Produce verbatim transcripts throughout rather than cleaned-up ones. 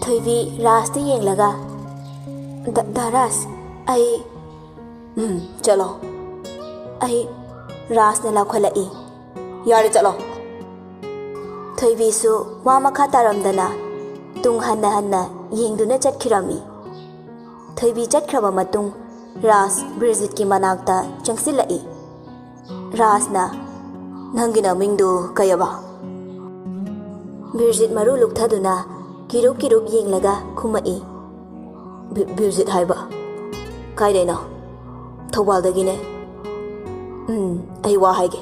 ꯊꯣꯏꯕꯤ ꯔꯥꯖꯇ ꯌꯦꯡꯂꯒ, "ꯗ-, ꯗꯥ ꯔꯥꯖ, ꯑꯩ"꯫ "ꯎꯝ, ꯆꯠꯂꯣ꯫ ꯑꯩ"꯫ ꯔꯥꯖꯅ ꯂꯥꯎꯈꯠꯂꯛꯏ꯫ "ꯌꯥꯔꯦ, ꯆꯠꯂꯣ"꯫ ꯊꯣꯏꯕꯤꯁꯨ ꯋꯥ ꯃꯈꯥ ꯇꯥꯔꯝꯗꯅ ꯇꯨꯡ ꯍꯟꯅ ꯍꯟꯅ ꯌꯦꯡꯗꯨꯅ ꯆꯠꯈꯤꯔꯝꯃꯤ꯫ ꯊꯣꯏꯕꯤ ꯆꯠꯈ꯭ꯔꯕ ꯃꯇꯨꯡ ꯔꯥꯖ ꯕ꯭ꯔꯤꯖꯤꯠꯀꯤ ꯃꯅꯥꯛꯇ ꯆꯪꯁꯤꯜꯂꯛꯏ꯫ ꯔꯥꯖꯅ, "ꯅꯪꯒꯤ ꯅꯃꯤꯡꯗꯨ ꯀꯩꯑꯕ?" ꯕꯤꯔꯖꯤꯠ ꯃꯔꯨ ꯂꯨꯛꯊꯗꯨꯅ ꯀꯤꯔꯨꯞ ꯀꯤꯔꯨꯞ ꯌꯦꯡꯂꯒ ꯈꯨꯝꯃꯛꯏ꯫ "ꯕꯤ-, ꯕꯤꯔꯖꯤꯠ ꯍꯥꯏꯕ? ꯀꯥꯏꯗꯩꯅꯣ?" "ꯊꯧꯕꯥꯜꯗꯒꯤꯅꯦ"꯫ "ꯎꯝ, ꯑꯩ ꯋꯥ ꯍꯥꯏꯒꯦ꯫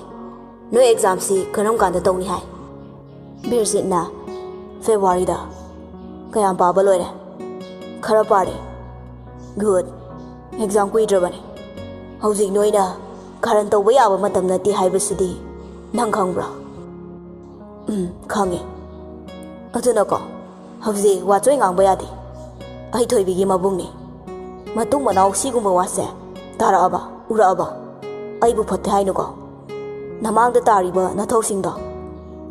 ꯅꯣꯏ ꯑꯦꯛꯖꯥꯝꯁꯤ ꯀꯔꯝ ꯀꯥꯟꯗ ꯇꯧꯅꯤ ꯍꯥꯏ?" ꯕꯤꯔꯖꯤꯠꯅ, "ꯐꯦꯕ꯭ꯔꯨꯋꯥꯔꯤꯗ"꯫ "ꯀꯌꯥꯝ ꯄꯥꯕ ꯂꯣꯏꯔꯦ?" "ꯈꯔ ꯄꯥꯔꯦ"꯫ "ꯒꯨꯗ꯫ ꯑꯦꯛꯖꯥꯝ ꯀꯨꯏꯗ꯭ꯔꯕꯅꯤ꯫ ꯍꯧꯖꯤꯛ ꯅꯣꯏꯅ ꯀꯥꯔꯟ ꯇꯧꯕ ꯌꯥꯕ ꯃꯇꯝ ꯅꯠꯇꯦ ꯍꯥꯏꯕꯁꯤꯗꯤ ꯅꯪ ꯈꯪꯕ꯭ꯔꯥ?" "ꯎꯝ, ꯈꯪꯉꯦ꯫ ꯑꯗꯨꯅꯀꯣ, ꯍꯧꯖꯤꯛ ꯋꯥꯆꯣꯏ ꯉꯥꯡꯕ ꯌꯥꯗꯦ꯫ ꯑꯩ ꯊꯣꯏꯕꯤꯒꯤ ꯃꯕꯨꯡꯅꯤ꯫ ꯃꯇꯨꯡ ꯃꯅꯥꯎ ꯁꯤꯒꯨꯝꯕ ꯋꯥꯁꯦ ꯇꯥꯔꯛꯑꯕ, ꯎꯔꯛꯑꯕ, ꯑꯩꯕꯨ ꯐꯠꯇꯦ ꯍꯥꯏꯅꯨꯀꯣ꯫ ꯅꯃꯥꯡꯗ ꯇꯥꯔꯤꯕ ꯅꯊꯧꯁꯤꯡꯗꯣ,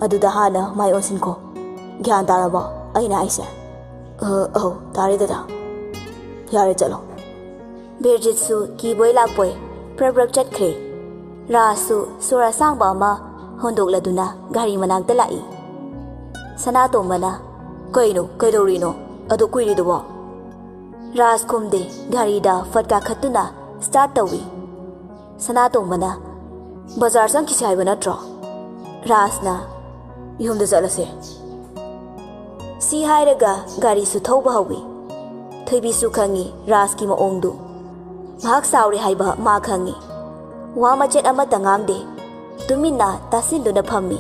ꯑꯗꯨꯗ ꯍꯥꯟꯅ ꯃꯥꯏ ꯑꯣꯟꯁꯤꯟꯈꯣ꯫ ꯒ꯭ꯌꯥꯟ ꯇꯥꯔꯕꯣ ꯑꯩꯅ ꯍꯥꯏꯁꯦ?" "ꯑ, ꯑꯧ, ꯇꯥꯔꯦ ꯗꯗꯥ꯫ ꯌꯥꯔꯦ, ꯆꯠꯂꯣ"꯫ ꯕꯤꯔꯖꯤꯠꯁꯨ ꯀꯤꯕꯣꯏ ꯂꯥꯛꯄꯣꯏ ꯄ꯭ꯔꯞ ꯄ꯭ꯔꯞ ꯆꯠꯈ꯭ꯔꯦ꯫ ꯔꯥꯖꯁꯨ ꯁꯣꯔ ꯑꯁꯥꯡꯕ ꯑꯃ ꯍꯣꯟꯗꯣꯛꯂꯗꯨꯅ ꯒꯥꯔꯤ ꯃꯅꯥꯛꯇ ꯂꯥꯛꯏ꯫ ꯁꯅꯥꯇꯣꯝꯕꯅ, "ꯀꯩꯅꯣ? ꯀꯩꯗꯧꯔꯤꯅꯣ? ꯑꯗꯨꯛ ꯀꯨꯏꯔꯤꯗꯨꯕꯣ?" ꯔꯥꯖ ꯈꯨꯝꯗꯦ, ꯒꯥꯔꯤꯗ ꯐꯠ ꯀꯥꯈꯠꯇꯨꯅ ꯁ꯭ꯇꯥꯔꯠ ꯇꯧꯏ꯫ ꯁꯅꯥꯇꯣꯝꯕꯅ, "ꯕꯖꯥꯔ ꯆꯪꯈꯤꯁꯤ ꯍꯥꯏꯕ ꯅꯠꯇ꯭ꯔꯣ?" ꯔꯥꯖꯅ, "ꯌꯨꯝꯗ ꯆꯠꯂꯁꯦ"꯫ ꯁꯤ ꯍꯥꯏꯔꯒ ꯒꯥꯔꯤꯁꯨ ꯊꯧꯕ ꯍꯧꯏ꯫ ꯊꯣꯏꯕꯤꯁꯨ ꯈꯪꯏ ꯔꯥꯖꯀꯤ ꯃꯑꯣꯡꯗꯨ꯫ ꯉꯥꯏꯍꯥꯛ ꯁꯥꯎꯔꯦ ꯍꯥꯏꯕ ꯃꯥ ꯈꯪꯏ꯫ ꯋꯥ ꯃꯆꯦꯠ ꯑꯃꯠꯇ ꯉꯥꯡꯗꯦ꯫ ꯇꯨꯃꯤꯟꯅ ꯇꯥꯁꯤꯟꯗꯨꯅ ꯐꯝꯃꯤ꯫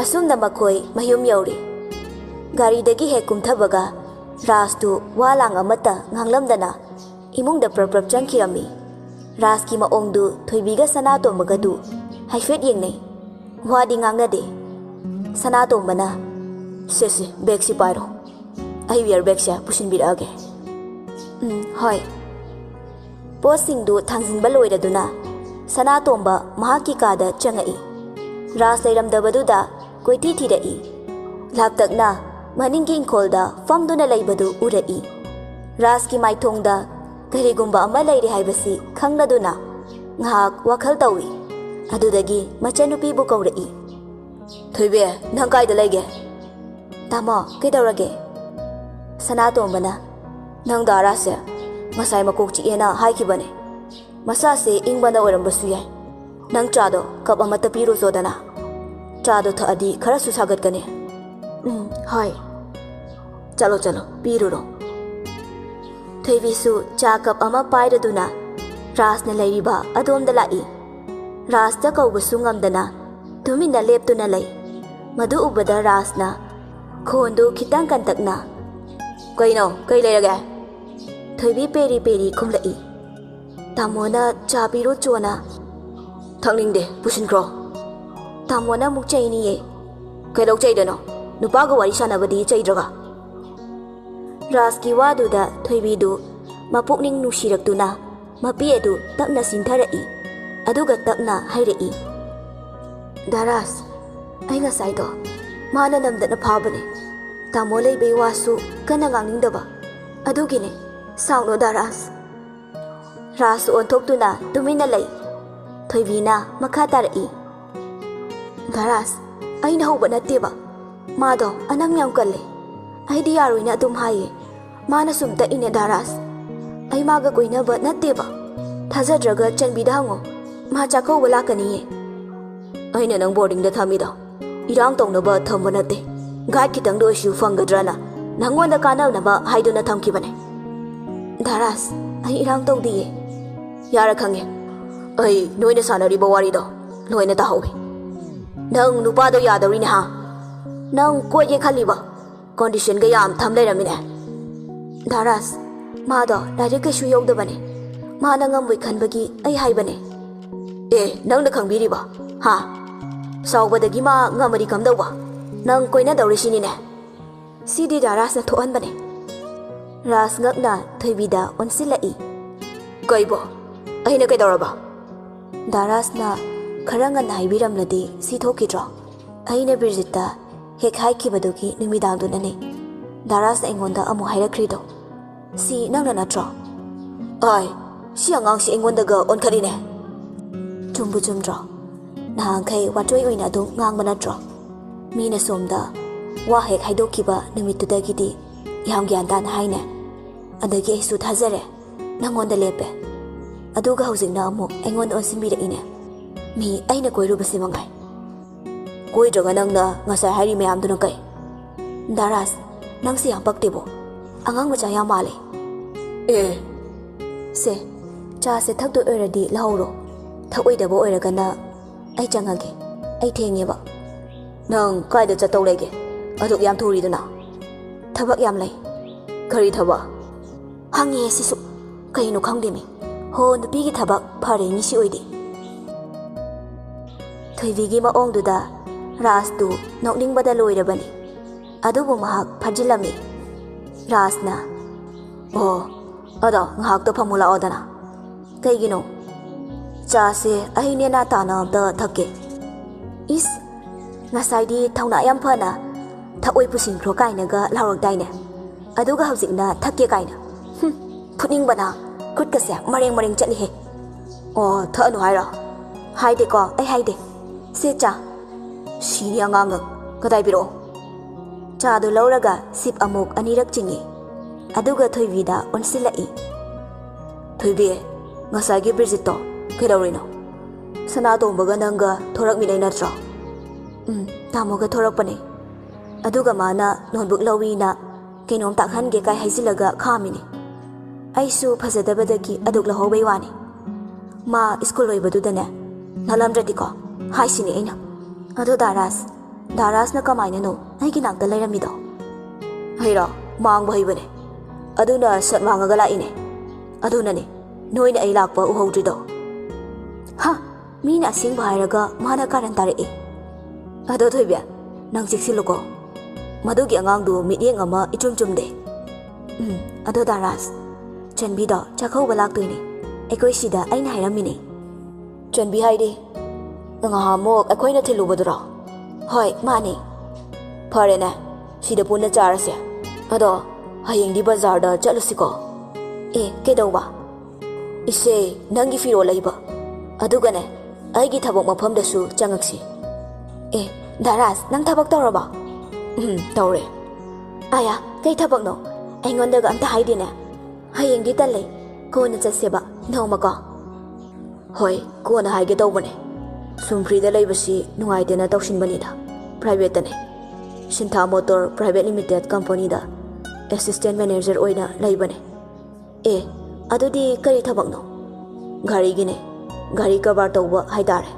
ꯑꯁꯨꯝꯅ ꯃꯈꯣꯏ ꯃꯌꯨꯝ ꯌꯧꯔꯦ꯫ ꯒꯥꯔꯤꯗꯒꯤ ꯍꯦꯛ ꯀꯨꯝꯊꯕꯒ ꯔꯥꯖꯇꯨ ꯋꯥ ꯂꯥꯡ ꯑꯃꯠꯇ ꯉꯥꯡꯂꯝꯗꯅ ꯏꯃꯨꯡꯗ ꯄ꯭ꯔꯞ ꯄ꯭ꯔꯞ ꯆꯪꯈꯤꯔꯝꯃꯤ꯫ ꯔꯥꯖꯀꯤ ꯃꯑꯣꯡꯗꯨ ꯊꯣꯏꯕꯤꯒ ꯁꯅꯥꯇꯣꯝꯕꯒꯗꯨ ꯍꯥꯏꯐꯦꯠ ꯌꯦꯡꯅꯩ꯫ ꯋꯥꯗꯤ ꯉꯥꯡꯅꯗꯦ꯫ ꯁꯅꯥꯇꯣꯝꯕꯅ, "ꯁꯦ, ꯁꯦ, ꯕꯦꯒꯁꯤ ꯄꯥꯏꯔꯣ꯫ ꯑꯩ ꯋꯤꯌꯔ ꯕꯦꯒꯁꯦ ꯄꯨꯁꯤꯟꯕꯤꯔꯛꯑꯒꯦ"꯫ "ꯎꯝ, ꯍꯣꯏ"꯫ ꯄꯣꯠꯁꯤꯡꯗꯨ ꯊꯥꯡꯖꯤꯟꯕ ꯂꯣꯏꯔꯗꯨꯅ ꯁꯅꯥꯇꯣꯝꯕ ꯃꯍꯥꯛꯀꯤ ꯀꯥꯗ ꯆꯪꯉꯛꯏ꯫ ꯔꯥꯖ ꯂꯩꯔꯝꯗꯕꯗꯨꯗ ꯀꯣꯏꯊꯤ ꯊꯤꯔꯛꯏ꯫ ꯂꯥꯞꯇꯛꯅ ꯃꯅꯤꯡꯒꯤ ꯏꯪꯈꯣꯜꯗ ꯐꯝꯗꯨꯅ ꯂꯩꯕꯗꯨ ꯎꯔꯛꯏ꯫ ꯔꯥꯖꯀꯤ ꯃꯥꯏꯊꯣꯡꯗ ꯀꯔꯤꯒꯨꯝꯕ ꯑꯃ ꯂꯩꯔꯦ ꯍꯥꯏꯕꯁꯤ ꯈꯪꯂꯗꯨꯅ ꯉꯥꯏꯍꯥꯛ ꯋꯥꯈꯜ ꯇꯧꯏ꯫ ꯑꯗꯨꯗꯒꯤ ꯃꯆꯟꯅꯨꯄꯤꯕꯨ ꯀꯧꯔꯛꯏ꯫ "ꯊꯣꯏꯕꯤ, ꯅꯪ ꯀꯥꯏꯗ ꯂꯩꯒꯦ?" "ꯇꯥꯃꯣ, ꯀꯩꯗꯧꯔꯒꯦ?" ꯁꯅꯥꯇꯣꯝꯕꯅ, "ꯅꯪ ꯗꯥ ꯔꯥꯖꯁꯦ ꯉꯁꯥꯏ ꯃꯀꯣꯛ ꯆꯤꯛꯑꯦꯅ ꯍꯥꯏꯈꯤꯕꯅꯦ꯫ ꯃꯁꯥꯁꯦ ꯏꯪꯕꯅ ꯑꯣꯏꯔꯝꯕꯁꯨ ꯌꯥꯏ꯫ ꯅꯪ ꯆꯥꯗꯣ ꯀꯞ ꯑꯃꯇ ꯄꯤꯔꯨꯆꯣꯗꯅ꯫ ꯆꯥꯗꯣ ꯊꯛꯑꯗꯤ ꯈꯔꯁꯨ ꯁꯥꯒꯠꯀꯅꯤ꯫" "ꯎꯝ, ꯍꯣꯏ꯫ ꯆꯠꯂꯣ, ꯆꯠꯂꯣ, ꯄꯤꯔꯨꯔꯣ꯫" ꯊꯣꯏꯕꯤꯁꯨ ꯆꯥ ꯀꯞ ꯑꯃ ꯄꯥꯏꯔꯗꯨꯅ ꯔꯥꯖꯅ ꯂꯩꯔꯤꯕ ꯑꯗꯣꯝꯗ ꯂꯥꯛꯏ꯫ ꯔꯥꯖꯇ ꯀꯧꯕꯁꯨ ꯉꯝꯗꯅ ꯇꯨꯃꯤꯟꯅ ꯂꯦꯞꯇꯨꯅ ꯂꯩ꯫ ꯃꯗꯨ ꯎꯕꯗ ꯔꯥꯖꯅ ꯈꯣꯟꯗꯨ ꯈꯤꯇꯪ ꯀꯟꯇꯛꯅ, "ꯀꯩꯅꯣ? ꯀꯩ ꯂꯩꯔꯒꯦ?" ꯊꯣꯏꯕꯤ ꯄꯦꯔꯤ ꯄꯦꯔꯤ ꯈꯨꯝꯂꯛꯏ꯫ "ꯇꯥꯃꯣꯅ ꯆꯥ ꯄꯤꯔꯨꯆꯣꯅ꯫" "ꯊꯛꯅꯤꯡꯗꯦ, ꯄꯨꯁꯤꯟꯈ꯭ꯔꯣ꯫" "ꯇꯥꯃꯣꯅ ꯑꯃꯨꯛ ꯆꯩꯅꯤꯌꯦ꯫" "ꯀꯩꯗꯧ ꯆꯩꯗꯣꯏꯅꯣ? ꯅꯨꯄꯥꯒ ꯋꯥꯔꯤ ꯁꯥꯟꯅꯕꯗꯤ ꯆꯩꯗ꯭ꯔꯒ?" ꯔꯥꯖꯀꯤ ꯋꯥꯗꯨꯗ ꯊꯣꯏꯕꯤꯗꯨ ꯃꯄꯨꯛꯅꯤꯡ ꯅꯨꯡꯁꯤꯔꯛꯇꯨꯅ ꯃꯄꯤ ꯑꯗꯨ ꯇꯞꯅ ꯆꯤꯟꯊꯔꯛꯏ꯫ ꯑꯗꯨꯒ ꯇꯞꯅ ꯍꯥꯏꯔꯛꯏ, "ꯗꯥ ꯔꯥꯖ, ꯑꯩ ꯉꯁꯥꯏꯗꯣ ꯃꯥꯅ ꯅꯝꯗꯅ ꯐꯥꯕꯅꯦ꯫ ꯇꯥꯃꯣ ꯂꯩꯕꯩ ꯋꯥꯁꯨ ꯀꯟꯅ ꯉꯥꯡꯅꯤꯡꯗꯕ꯫ ꯑꯗꯨꯒꯤꯅꯦ, ꯁꯥꯎꯅꯣ ꯗꯥ ꯔꯥꯖ꯫" ꯔꯥꯖ ꯑꯣꯟꯊꯣꯛꯇꯨꯅ ꯇꯨꯃꯤꯟꯅ ꯂꯩ꯫ ꯊꯣꯏꯕꯤꯅ ꯃꯈꯥ ꯇꯥꯔꯛꯏ, "ꯗꯥ ꯔꯥꯖ, ꯑꯩꯅ ꯍꯧꯕ ꯅꯠꯇꯦꯕ꯫ ꯃꯥꯗꯣ ꯑꯅꯝ ꯌꯥꯝ ꯀꯜꯂꯦ꯫ ꯑꯩꯗꯤ ꯌꯥꯔꯣꯏꯅ ꯑꯗꯨꯝ ꯍꯥꯏꯌꯦ꯫ ꯃꯥꯅ ꯁꯨꯝ ꯇꯛꯏꯅꯦ ꯗꯥ ꯔꯥꯖ꯫ ꯑꯩ ꯃꯥꯒ ꯀꯣꯏꯅꯕ ꯅꯠꯇꯦꯕ꯫ ꯊꯥꯖꯗ꯭ꯔꯒ ꯆꯟꯕꯤꯗ ꯍꯪꯉꯣ꯫ ꯃꯥ ꯆꯥꯛꯀꯧꯕ ꯂꯥꯛꯀꯅꯤꯌꯦ꯫" "ꯑꯩꯅ ꯅꯪ ꯕꯣꯔꯗꯤꯡꯗ ꯊꯝꯃꯤꯗꯣ ꯏꯔꯥꯡ ꯇꯧꯅꯕ ꯊꯝꯕ ꯅꯠꯇꯦ꯫ ꯒꯥꯏꯗ ꯈꯤꯇꯪꯗ ꯑꯣꯏꯁꯨ ꯐꯪꯒꯗ꯭ꯔꯅ ꯅꯪꯉꯣꯟꯗ ꯀꯥꯟꯅꯅꯕ ꯍꯥꯏꯗꯨꯅ ꯊꯝꯈꯤꯕꯅꯦ꯫" "ꯗꯥ ꯔꯥꯖ, ꯑꯩ ꯏꯔꯥꯡ ꯇꯧꯗꯤꯌꯦ꯫" "ꯌꯥꯔꯦ, ꯈꯪꯉꯦ꯫ ꯑꯩ ꯅꯣꯏꯅ ꯁꯥꯟꯅꯔꯤꯕ ꯋꯥꯔꯤꯗꯣ ꯂꯣꯏꯅ ꯇꯥꯍꯧꯋꯤ꯫ ꯅꯪ ꯅꯨꯄꯥꯗꯣ ꯌꯥꯗꯧꯔꯤꯅꯦ, ꯍꯥ? ꯅꯪ ꯀꯣꯏꯒꯦ ꯈꯜꯂꯤꯕ ꯀꯣꯟꯗꯤꯁꯟꯒ ꯌꯥꯝ ꯊꯝ ꯂꯩꯔꯝꯃꯤꯅꯦ꯫" "ꯗꯥ ꯔꯥꯖ, ꯃꯥꯗꯣ ꯂꯥꯏꯔꯤꯛ ꯀꯩꯁꯨ ꯌꯧꯗꯕꯅꯦ꯫ ꯃꯥꯅ ꯉꯝꯃꯣꯏ ꯈꯟꯕꯒꯤ ꯑꯩ ꯍꯥꯏꯕꯅꯦ꯫" "ꯑꯦ, ꯅꯪꯅ ꯈꯪꯕꯤꯔꯤꯕ? ꯍꯥ? ꯁꯥꯎꯕꯗꯒꯤ ꯃꯥ ꯉꯝꯃꯗꯤ ꯀꯝꯗꯧꯕ? ꯅꯪ ꯀꯣꯏꯅꯗꯧꯔꯤꯁꯤꯅꯤꯅꯦ꯫" "ꯁꯤꯗꯤ ꯗꯥ ꯔꯥꯖꯅ ꯊꯣꯛꯍꯟꯕꯅꯦ꯫" ꯔꯥꯖ ꯉꯛꯅ ꯊꯣꯏꯕꯤꯗ ꯑꯣꯟꯁꯤꯜꯂꯛꯏ꯫ "ꯀꯩꯕꯣ? ꯑꯩꯅ ꯀꯩꯗꯧꯔꯕ?" "ꯗꯥ ꯔꯥꯖꯅ ꯈꯔ ꯉꯟꯅ ꯍꯥꯏꯕꯤꯔꯝꯂꯗꯤ ꯁꯤ ꯊꯣꯛꯈꯤꯗ꯭ꯔꯣ? ꯑꯩꯅ ꯕꯤꯔꯖꯤꯠꯇ ꯍꯦꯛ ꯍꯥꯏꯈꯤꯕꯗꯨꯒꯤ ꯅꯨꯃꯤꯗꯥꯡꯗꯨꯅꯅꯦ ꯗꯥꯔꯥꯁꯅ ꯑꯩꯉꯣꯟꯗ ꯑꯃꯨꯛ ꯍꯥꯏꯔꯛꯈ꯭ꯔꯤꯗꯣ꯫ "ꯁꯤ ꯅꯪꯅ ꯅꯠꯇ꯭ꯔꯣ?" "ꯑꯥꯏ, ꯁꯤ ꯑꯉꯥꯡꯁꯤ ꯑꯩꯉꯣꯟꯗꯒ ꯑꯣꯟꯈꯠꯂꯤꯅꯦ꯫" ꯆꯨꯝꯕꯨ ꯆꯨꯝꯗ꯭ꯔꯣ? ꯅꯍꯥꯟꯈꯩ ꯋꯥꯇꯣꯏ ꯑꯣꯏꯅ ꯑꯗꯨꯝ ꯉꯥꯡꯕ ꯅꯠꯇ꯭ꯔꯣ? ꯃꯤꯅ ꯁꯣꯝꯗ ꯋꯥ ꯍꯦꯛ ꯍꯥꯏꯗꯣꯛꯈꯤꯕ ꯅꯨꯃꯤꯠꯇꯨꯗꯒꯤꯗꯤ ꯌꯥꯝ ꯒ꯭ꯌꯥꯟ ꯇꯥꯅ ꯍꯥꯏꯅꯦ꯫ ꯑꯗꯒꯤ ꯑꯩꯁꯨ ꯊꯥꯖꯔꯦ, ꯅꯪꯉꯣꯟꯗ ꯂꯦꯞꯄꯦ꯫ ꯑꯗꯨꯒ ꯍꯧꯖꯤꯛꯅ ꯑꯃꯨꯛ ꯑꯩꯉꯣꯟꯗ ꯑꯣꯟꯁꯤꯟꯕꯤꯔꯛꯏꯅꯦ꯫ ꯃꯤ ꯑꯩꯅ ꯀꯣꯏꯔꯨꯕꯁꯤ ꯃꯉꯥꯏ꯫ ꯀꯣꯏꯗ꯭ꯔꯒ ꯅꯪꯅ ꯉꯁꯥꯏ ꯍꯥꯏꯔꯤ ꯃꯌꯥꯝꯗꯨꯅ ꯀꯩ? ꯗꯥꯔꯥꯁ, ꯅꯪꯁꯦ ꯌꯥꯝ ꯄꯛꯇꯦꯕꯣ꯫ ꯑꯉꯥꯡ ꯃꯆꯥ ꯌꯥꯝ ꯃꯥꯜꯂꯦ꯫ ꯑꯦ꯫ ꯁꯦ, ꯆꯥꯁꯦ ꯊꯛꯇꯣꯏ ꯑꯣꯏꯔꯗꯤ ꯂꯧꯍꯧꯔꯣ꯫ ꯊꯛꯑꯣꯏꯗꯕ ꯑꯣꯏꯔꯒꯅ ꯑꯩ ꯆꯪꯉꯒꯦ꯫ ꯑꯩ ꯊꯦꯡꯉꯦꯕ꯫ ꯅꯪ ꯀꯥꯏꯗ ꯆꯠꯇꯧ ꯂꯩꯒꯦ? ꯑꯗꯨꯛ ꯌꯥꯝ ꯊꯨꯔꯤꯗꯨꯅ? ꯊꯕꯛ ꯌꯥꯝ ꯂꯩ꯫ ꯀꯔꯤ ꯊꯕꯛ? ꯍꯪꯉꯦ ꯁꯤꯁꯨ꯫ ꯀꯩꯅꯣ ꯈꯪꯗꯦꯃꯤ꯫ ꯍꯣ, ꯅꯨꯄꯤꯒꯤ ꯊꯕꯛ ꯐꯔꯦ ꯉꯁꯤ ꯑꯣꯏꯗꯤ꯫ ꯊꯣꯏꯕꯤꯒꯤ ꯃꯑꯣꯡꯗꯨꯗ ꯔꯥꯖꯇꯨ ꯅꯣꯛꯅꯤꯡꯕꯗ ꯂꯣꯏꯔꯕꯅꯤ꯫ ꯑꯗꯨꯕꯨ ꯃꯍꯥꯛ ꯐꯥꯖꯤꯜꯂꯝꯃꯤ꯫ ꯔꯥꯖꯅ, "ꯑꯣ, ꯑꯗꯣ ꯉꯥꯏꯍꯥꯛꯇ ꯐꯝꯃꯨ ꯂꯥꯛꯑꯣꯗꯅ꯫" "ꯀꯩꯒꯤꯅꯣ?" "ꯆꯥꯁꯦ ꯑꯩ ꯅꯦꯅꯥ ꯇꯥꯅ ꯑꯝꯇ ꯊꯛꯀꯦ꯫" "ꯏꯁ, ꯉꯁꯥꯏꯗꯤ ꯊꯧꯅꯥ ꯌꯥꯝ ꯐꯅ ꯊꯛꯑꯣꯏ ꯄꯨꯁꯤꯟꯈ꯭ꯔꯣ ꯀꯥꯏꯅꯒ ꯂꯥꯎꯔꯛꯇꯥꯏꯅꯦ, ꯑꯗꯨꯒ ꯍꯧꯖꯤꯛꯅ ꯊꯛꯀꯦ ꯀꯥꯏꯅ꯫ ꯍꯨꯝ, ꯐꯨꯠꯅꯤꯡꯕꯅ ꯈꯨꯠꯀꯁꯦ ꯃꯔꯦꯡ ꯃꯔꯦꯡ ꯆꯠꯂꯤꯍꯦ꯫" "ꯑꯣ, ꯊꯛꯑꯅꯨ ꯍꯥꯏꯔꯣ?" "ꯍꯥꯏꯗꯦꯀꯣ, ꯑꯩ ꯍꯥꯏꯗꯦ꯫ ꯁꯦ ꯆꯥ꯫" "ꯁꯤꯅꯤ ꯑꯉꯥꯡꯅ, ꯀꯗꯥꯏ ꯄꯤꯔꯛꯑꯣ?" ꯆꯥꯗꯨ ꯂꯧꯔꯒ ꯁꯤꯞ ꯑꯃꯨꯛ ꯑꯅꯤꯔꯛ ꯆꯤꯡꯏ꯫ ꯑꯗꯨꯒ ꯊꯣꯏꯕꯤꯗ ꯑꯣꯟꯁꯤꯜꯂꯛꯏ꯫ "ꯊꯣꯏꯕꯤ, ꯉꯁꯥꯏꯒꯤ ꯕ꯭ꯔꯤꯖꯤꯠꯇꯣ ꯀꯩꯗꯧꯔꯤꯅꯣ? ꯁꯅꯥꯇꯣꯝꯕꯒ ꯅꯪꯒ ꯊꯣꯔꯛꯃꯤꯟꯅꯩ ꯅꯠꯇ꯭ꯔꯣ?" "ꯎꯝ, ꯇꯥꯃꯣꯒ ꯊꯣꯔꯛꯄꯅꯦ꯫ ꯑꯗꯨꯒ ꯃꯥꯅ ꯅꯣꯠꯕꯨꯛ ꯂꯧꯏꯅ ꯀꯩꯅꯣꯝ ꯇꯥꯛꯍꯟꯒꯦ ꯀꯥꯏ ꯍꯥꯏꯖꯤꯜꯂꯒ ꯈꯥꯝꯃꯤꯅꯦ꯫ ꯑꯩꯁꯨ ꯐꯖꯗꯕꯗꯒꯤ ꯑꯗꯨꯛ ꯂꯧꯍꯧꯕꯩ ꯋꯥꯅꯤ꯫ ꯃꯥ ꯁ꯭ꯀꯨꯜ ꯂꯣꯏꯕꯗꯨꯗꯅꯦ, ꯅꯥꯜꯂꯝꯗ꯭ꯔꯗꯤꯀꯣ ꯍꯥꯏꯁꯤꯅꯦ ꯑꯩꯅ꯫" "ꯑꯗꯣ ꯗꯥ ꯔꯥꯖ, ꯗꯥ ꯔꯥꯖꯅ ꯀꯃꯥꯏꯅꯅꯣ ꯑꯩꯒꯤ ꯅꯥꯛꯇ ꯂꯩꯔꯝꯃꯤꯗꯣ?" "ꯍꯩꯔꯣ, ꯃꯥꯡꯕ ꯍꯩꯕꯅꯦ꯫ ꯑꯗꯨꯅ ꯁꯠ ꯃꯥꯡꯉꯒ ꯂꯥꯛꯏꯅꯦ꯫ ꯑꯗꯨꯅꯅꯦ ꯅꯣꯏꯅ ꯑꯩ ꯂꯥꯛꯄ ꯎꯍꯧꯗ꯭ꯔꯤꯗꯣ꯫" "ꯍꯥ, ꯃꯤꯅ ꯑꯁꯦꯡꯕ ꯍꯥꯏꯔꯒ ꯃꯥꯅ ꯀꯥꯔꯟ ꯇꯥꯔꯛꯑꯦ꯫" "ꯑꯗꯣ ꯊꯣꯏꯕꯤ, ꯅꯪ ꯆꯦꯛꯁꯤꯜꯂꯨꯀꯣ꯫ ꯃꯗꯨꯒꯤ ꯑꯉꯥꯡꯗꯨ ꯃꯤꯠꯌꯦꯡ ꯑꯃ ꯏꯆꯨꯝ ꯆꯨꯝꯗꯦ꯫" "ꯎꯝ, ꯑꯗꯣ ꯗꯥ ꯔꯥꯖ, ꯆꯟꯕꯤꯗꯣ ꯆꯥꯛꯀꯧꯕ ꯂꯥꯛꯇꯣꯏꯅꯦ꯫ ꯑꯩꯈꯣꯏ ꯁꯤꯗ ꯑꯩꯅ ꯍꯥꯏꯔꯝꯃꯤꯅꯦ꯫" "ꯆꯟꯕꯤ ꯍꯥꯏꯗꯤ ꯉꯍꯥꯟꯃꯨꯛ ꯑꯩꯈꯣꯏꯅ ꯊꯤꯜꯂꯨꯕꯗꯨꯔꯣ?" "ꯍꯣꯏ, ꯃꯥꯅꯦ꯫" ꯐꯔꯦꯅꯦ, ꯁꯤꯗ ꯄꯨꯟꯅ ꯆꯥꯔꯁꯦ꯫ ꯑꯗꯣ ꯍꯌꯦꯡꯗꯤ ꯕꯖꯥꯔꯗ ꯆꯠꯂꯨꯁꯤꯀꯣ꯫ ꯑꯦ, ꯀꯩꯗꯧꯕ? ꯏꯆꯦ, ꯅꯪꯒꯤ ꯐꯤꯔꯣꯜ ꯂꯩꯕ, ꯑꯗꯨꯒꯅꯦ, ꯑꯩꯒꯤ ꯊꯕꯛ ꯃꯐꯝꯗꯁꯨ ꯆꯪꯉꯛꯁꯤ꯫ ꯑꯦ, ꯗꯥ ꯔꯥꯖ, ꯅꯪ ꯊꯕꯛ ꯇꯧꯔꯕ? ꯎꯝ, ꯇꯧꯔꯦ꯫ ꯑꯌꯥ, ꯀꯩ ꯊꯕꯛꯅꯣ? ꯑꯩꯉꯣꯟꯗꯒ ꯑꯝꯇ ꯍꯥꯏꯗꯦꯅꯦ꯫ ꯍꯌꯦꯡꯗꯤ ꯇꯜꯂꯦ, ꯀꯣꯟꯅ ꯆꯠꯁꯦꯕ, ꯅꯣꯡꯃꯀꯣ꯫ ꯍꯣꯏ, ꯀꯣꯟꯅ ꯍꯥꯏꯒꯦ ꯇꯧꯕꯅꯦ꯫ ꯁꯨꯝ ꯐ꯭ꯔꯤꯗ ꯂꯩꯕꯁꯤ ꯅꯨꯡꯉꯥꯏꯇꯦꯅ ꯇꯧꯁꯤꯟꯕꯅꯤꯗ꯫ ꯄ꯭ꯔꯥꯏꯚꯦꯠꯇꯅꯦ꯫ ꯁꯤꯟꯊꯥ ꯃꯣꯇꯣꯔ ꯄ꯭ꯔꯥꯏꯚꯦꯠ ꯂꯤꯃꯤꯇꯦꯠ ꯀꯝꯄꯅꯤꯗ ꯑꯦꯁꯤꯁꯇꯦꯟ ꯃꯦꯅꯦꯖꯔ ꯑꯣꯏꯅ ꯂꯩꯕꯅꯦ꯫ ꯑꯦ, ꯑꯗꯨꯗꯤ ꯀꯔꯤ ꯊꯕꯛꯅꯣ? ꯒꯥꯔꯤꯒꯤꯅꯦ꯫ ꯒꯥꯔꯤ ꯀꯔꯕꯥꯔ ꯇꯧꯕ ꯍꯥꯏꯇꯥꯔꯦ꯫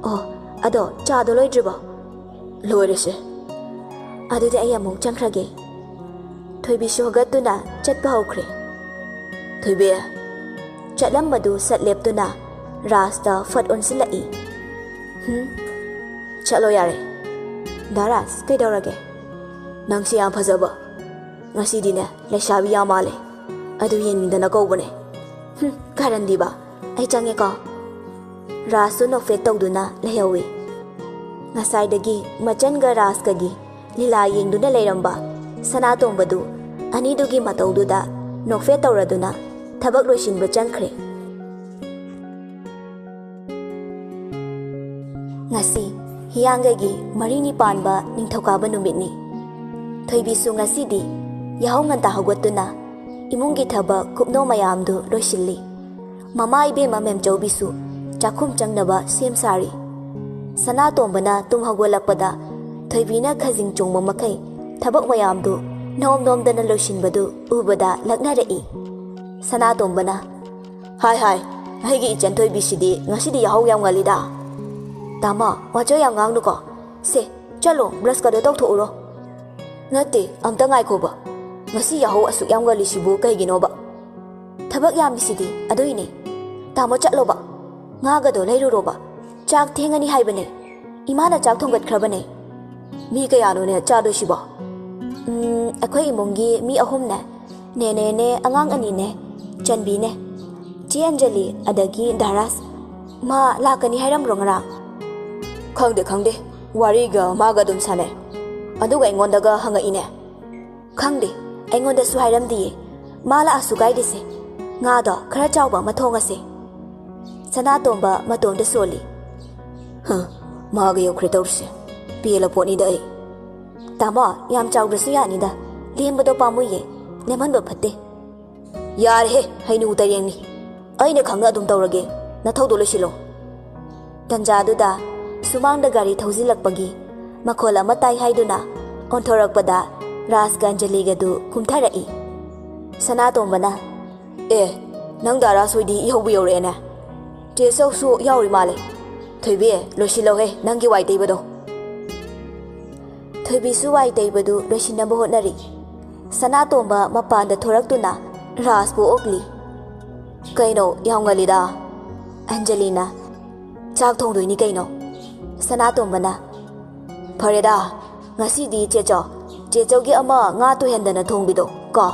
ꯑꯣ, ꯑꯗꯣ ꯆꯥꯗꯣ ꯂꯣꯏꯗ꯭ꯔꯤꯕꯣ? ꯂꯣꯏꯔꯦꯁꯦ꯫ ꯑꯗꯨꯗꯤ ꯑꯩ ꯑꯃꯨꯛ ꯆꯪꯈ꯭ꯔꯒꯦ꯫ ꯊꯣꯏꯕꯤꯁꯨ ꯍꯧꯒꯠꯇꯨꯅ ꯆꯠꯄ ꯍꯧꯈ꯭ꯔꯦ꯫ ꯊꯣꯏꯕꯤ, ꯆꯠꯂꯝꯕꯗꯨ ꯁꯠ ꯂꯦꯞꯇꯨꯅ ꯔꯥꯖꯇ ꯐꯠ ꯑꯣꯟꯁꯤꯜꯂꯛꯏ꯫ ꯍꯨꯝ, ꯆꯠꯂꯣ ꯌꯥꯔꯦ꯫ ꯗꯥ ꯔꯥꯖ, ꯀꯩꯗꯧꯔꯒꯦ? ꯅꯪꯁꯦ ꯌꯥꯝ ꯐꯖꯕ꯫ ꯉꯁꯤꯗꯤꯅꯦ, ꯂꯩꯁꯥꯕꯤ ꯌꯥꯝ ꯃꯥꯜꯂꯦ꯫ ꯑꯗꯨ ꯌꯦꯡꯅꯤꯡꯗꯅ ꯀꯧꯕꯅꯦ꯫ ꯍꯨꯝ, ꯀꯔꯟꯗꯤꯕ꯫ ꯑꯩ ꯆꯪꯉꯦꯀꯣ꯫ ꯔꯥꯖꯁꯨ ꯅꯣꯛꯐꯦꯠ ꯇꯧꯗꯨꯅ ꯂꯩꯍꯧꯏ꯫ ꯉꯁꯥꯏꯗꯒꯤ ꯃꯆꯟꯒ ꯔꯥꯖꯀꯒꯤ ꯂꯤꯂꯥ ꯌꯦꯡꯗꯨꯅ ꯂꯩꯔꯝꯕ ꯁꯅꯥꯇꯣꯝꯕꯗꯨ ꯑꯅꯤꯗꯨꯒꯤ ꯃꯇꯧꯗꯨꯗ ꯅꯣꯛꯐꯦꯠ ꯇꯧꯔꯗꯨꯅ ꯊꯕꯛ ꯂꯣꯏꯁꯤꯟꯕ ꯆꯪꯈ꯭ꯔꯦ꯫ ꯉꯁꯤ ꯍꯤꯌꯥꯡꯒꯩꯒꯤ ꯃꯔꯤꯅꯤ ꯄꯥꯟꯕ ꯅꯤꯡꯊꯧꯀꯥꯕ ꯅꯨꯃꯤꯠꯅꯤ꯫ ꯊꯣꯏꯕꯤꯁꯨ ꯉꯁꯤꯗꯤ ꯌꯥꯍꯧ ꯉꯟꯇꯥ ꯍꯧꯒꯠꯇꯨꯅ ꯏꯃꯨꯡꯒꯤ ꯊꯕꯛ ꯀꯨꯞꯅꯣ ꯃꯌꯥꯝꯗꯨ ꯂꯣꯏꯁꯤꯜꯂꯤ꯫ ꯃꯃꯥ ꯏꯕꯦꯝꯃ ꯃꯦꯝꯆꯧꯕꯤꯁꯨ ꯆꯥꯛꯈꯨꯝ ꯆꯪꯅꯕ ꯁꯦꯝ ꯁꯥꯔꯤ꯫ ꯁꯅꯥꯇꯣꯝꯕꯅ ꯇꯨꯝ ꯍꯧꯒꯠꯂꯛꯄꯗ ꯊꯣꯏꯕꯤꯅ ꯈꯖꯤꯡ ꯆꯣꯡꯕ ꯃꯈꯩ ꯊꯕꯛ ꯃꯌꯥꯝꯗꯨ ꯅꯣꯝ ꯅꯣꯝꯗꯅ ꯂꯣꯏꯁꯤꯟꯕꯗꯨ ꯎꯕꯗ ꯂꯛꯅꯔꯛꯏ꯫ ꯁꯅꯥꯇꯣꯝꯕꯅ, "ꯍꯥꯏ ꯍꯥꯏ, ꯑꯩꯒꯤ ꯏꯆꯟ ꯊꯣꯏꯕꯤꯁꯤꯗꯤ ꯉꯁꯤꯗꯤ ꯌꯥꯍꯧ ꯌꯥꯝ ꯉꯜꯂꯤꯗ꯫ ꯇꯥꯃꯣ, ꯋꯥꯆꯣꯏ ꯌꯥꯝ ꯉꯥꯡꯅꯨꯀꯣ꯫ ꯁꯦ, ꯆꯠꯂꯣ, ꯕ꯭ꯔꯁꯀꯗꯣ ꯇꯧꯊꯣꯛꯎꯔꯣ꯫" "ꯅꯠꯇꯦ, ꯑꯝꯇ ꯉꯥꯏꯈꯣꯕ꯫ ꯉꯁꯤ ꯌꯥꯍꯧ ꯑꯁꯨꯛ ꯌꯥꯝ ꯉꯜꯂꯤꯁꯤꯕꯨ ꯀꯩꯒꯤꯅꯣꯕ?" "ꯊꯕꯛ ꯌꯥꯝꯃꯤꯁꯤꯗꯤ, ꯑꯗꯨꯏꯅꯦ꯫ ꯇꯥꯃꯣ, ꯆꯠꯂꯣꯕ꯫ ꯉꯥꯒꯗꯣ ꯂꯩꯔꯨꯔꯣꯕ꯫ ꯆꯥꯛ ꯊꯦꯡꯉꯅꯤ ꯍꯥꯏꯕꯅꯦ꯫ ꯏꯃꯥꯅ ꯆꯥꯛ ꯊꯣꯡꯒꯠꯈ꯭ꯔꯕꯅꯦ꯫" "ꯃꯤ ꯀꯌꯥꯅꯣꯅꯦ ꯆꯥꯗꯣꯏꯁꯤꯕꯣ?" "ꯎꯝ, ꯑꯩꯈꯣꯏ ꯏꯃꯨꯡꯒꯤ ꯃꯤ ꯑꯍꯨꯝꯅꯦ꯫ ꯅꯦꯅꯦꯅꯦ, ꯑꯉꯥꯡ ꯑꯅꯤꯅꯦ, ꯆꯟꯕꯤꯅꯦ, ꯆꯦ ꯑꯟꯖꯂꯤ, ꯑꯗꯒꯤ ꯗꯥ ꯔꯥꯖ꯫ ꯃꯥ ꯂꯥꯛꯀꯅꯤ ꯍꯥꯏꯔꯝꯕ꯭ꯔꯣ ꯉꯔꯥꯡ?" "ꯈꯪꯗꯦ, ꯈꯪꯗꯦ꯫ ꯋꯥꯔꯤꯒ ꯃꯥꯒ ꯑꯗꯨꯝ ꯁꯥꯟꯅꯩ꯫" ꯑꯗꯨꯒ ꯑꯩꯉꯣꯟꯗꯒ ꯍꯪꯉꯛꯏꯅꯦ꯫ ꯈꯪꯗꯦ, ꯑꯩꯉꯣꯟꯗꯁꯨ ꯍꯥꯏꯔꯝꯗꯤꯌꯦ꯫ ꯃꯥ ꯂꯥꯛꯑꯁꯨ ꯀꯥꯏꯗꯦꯁꯦ, ꯉꯥꯗꯣ ꯈꯔ ꯆꯥꯎꯕ ꯑꯃ ꯊꯣꯡꯉꯁꯦ꯫ ꯁꯅꯥꯇꯣꯝꯕ ꯃꯇꯣꯝꯇ ꯁꯣꯜꯂꯤ꯫ "ꯍ, ꯃꯥꯒ ꯌꯧꯈ꯭ꯔꯦ ꯇꯧꯔꯤꯁꯦ꯫ ꯄꯦꯜꯂ ꯄꯣꯠꯅꯤꯗ ꯑꯩ꯫" "ꯇꯥꯃꯣ, ꯌꯥꯝ ꯆꯥꯎꯗ꯭ꯔꯁꯨ ꯌꯥꯅꯤꯗ꯫ ꯂꯦꯝꯕꯗꯣ ꯄꯥꯝꯃꯨꯏꯌꯦ, ꯂꯦꯝꯍꯟꯕ ꯐꯠꯇꯦ꯫" "ꯌꯥꯔꯦꯍꯦ, ꯍꯩꯅꯨ ꯇꯔꯦꯡꯅꯤ꯫ ꯑꯩꯅ ꯈꯪꯅ ꯑꯗꯨꯝ ꯇꯧꯔꯒꯦ꯫ ꯅꯊꯧꯗꯣ ꯂꯣꯏꯁꯤꯜꯂꯣ꯫" ꯇꯟꯖꯥꯗꯨꯗ ꯁꯨꯃꯥꯡꯗ ꯒꯥꯔꯤ ꯊꯧꯖꯤꯜꯂꯛꯄꯒꯤ ꯃꯈꯣꯜ ꯑꯃ ꯇꯥꯏ ꯍꯥꯏꯗꯨꯅ ꯑꯣꯟꯊꯣꯔꯛꯄꯗ ꯔꯥꯖꯒ ꯑꯟꯖꯂꯤꯒꯗꯨ ꯀꯨꯝꯊꯔꯛꯏ꯫ ꯁꯅꯥꯇꯣꯝꯕꯅ, "ꯑꯦ, ꯅꯪ ꯗꯥ ꯔꯥꯖ ꯍꯣꯏꯗꯤ ꯏꯍꯧꯕ ꯌꯧꯔꯛꯑꯦꯅꯦ꯫ ꯆꯦ ꯆꯧꯁꯨ ꯌꯥꯎꯔꯤ ꯃꯥꯜꯂꯦ꯫ ꯊꯣꯏꯕꯤ, ꯂꯣꯏꯁꯤꯜꯂꯧꯍꯦ ꯅꯪꯒꯤ ꯋꯥꯏ ꯇꯩꯕꯗꯣ꯫" ꯊꯣꯏꯕꯤꯁꯨ ꯋꯥꯏ ꯇꯩꯕꯗꯨ ꯂꯣꯏꯁꯤꯟꯅꯕ ꯍꯣꯠꯅꯔꯤ꯫ ꯁꯅꯥꯇꯣꯝꯕ ꯃꯄꯥꯟꯗ ꯊꯣꯔꯛꯇꯨꯅ ꯔꯥꯖꯄꯨ ꯑꯣꯛꯂꯤ꯫ "ꯀꯩꯅꯣ, ꯌꯥꯝ ꯉꯜꯂꯤꯗ꯫" ꯑꯟꯖꯂꯤꯅ, "ꯆꯥꯛ ꯊꯣꯡꯗꯣꯏꯅꯤ ꯀꯩꯅꯣ꯫" ꯁꯅꯥꯇꯣꯝꯕꯅ, "ꯐꯔꯦꯗ, ꯉꯁꯤꯗꯤ ꯆꯦꯆꯧ, ꯆꯦꯆꯧꯒꯤ ꯑꯃ ꯉꯥ ꯇꯣꯏꯍꯟꯗꯅ ꯊꯣꯡꯕꯤꯗꯣ ꯀꯣ꯫"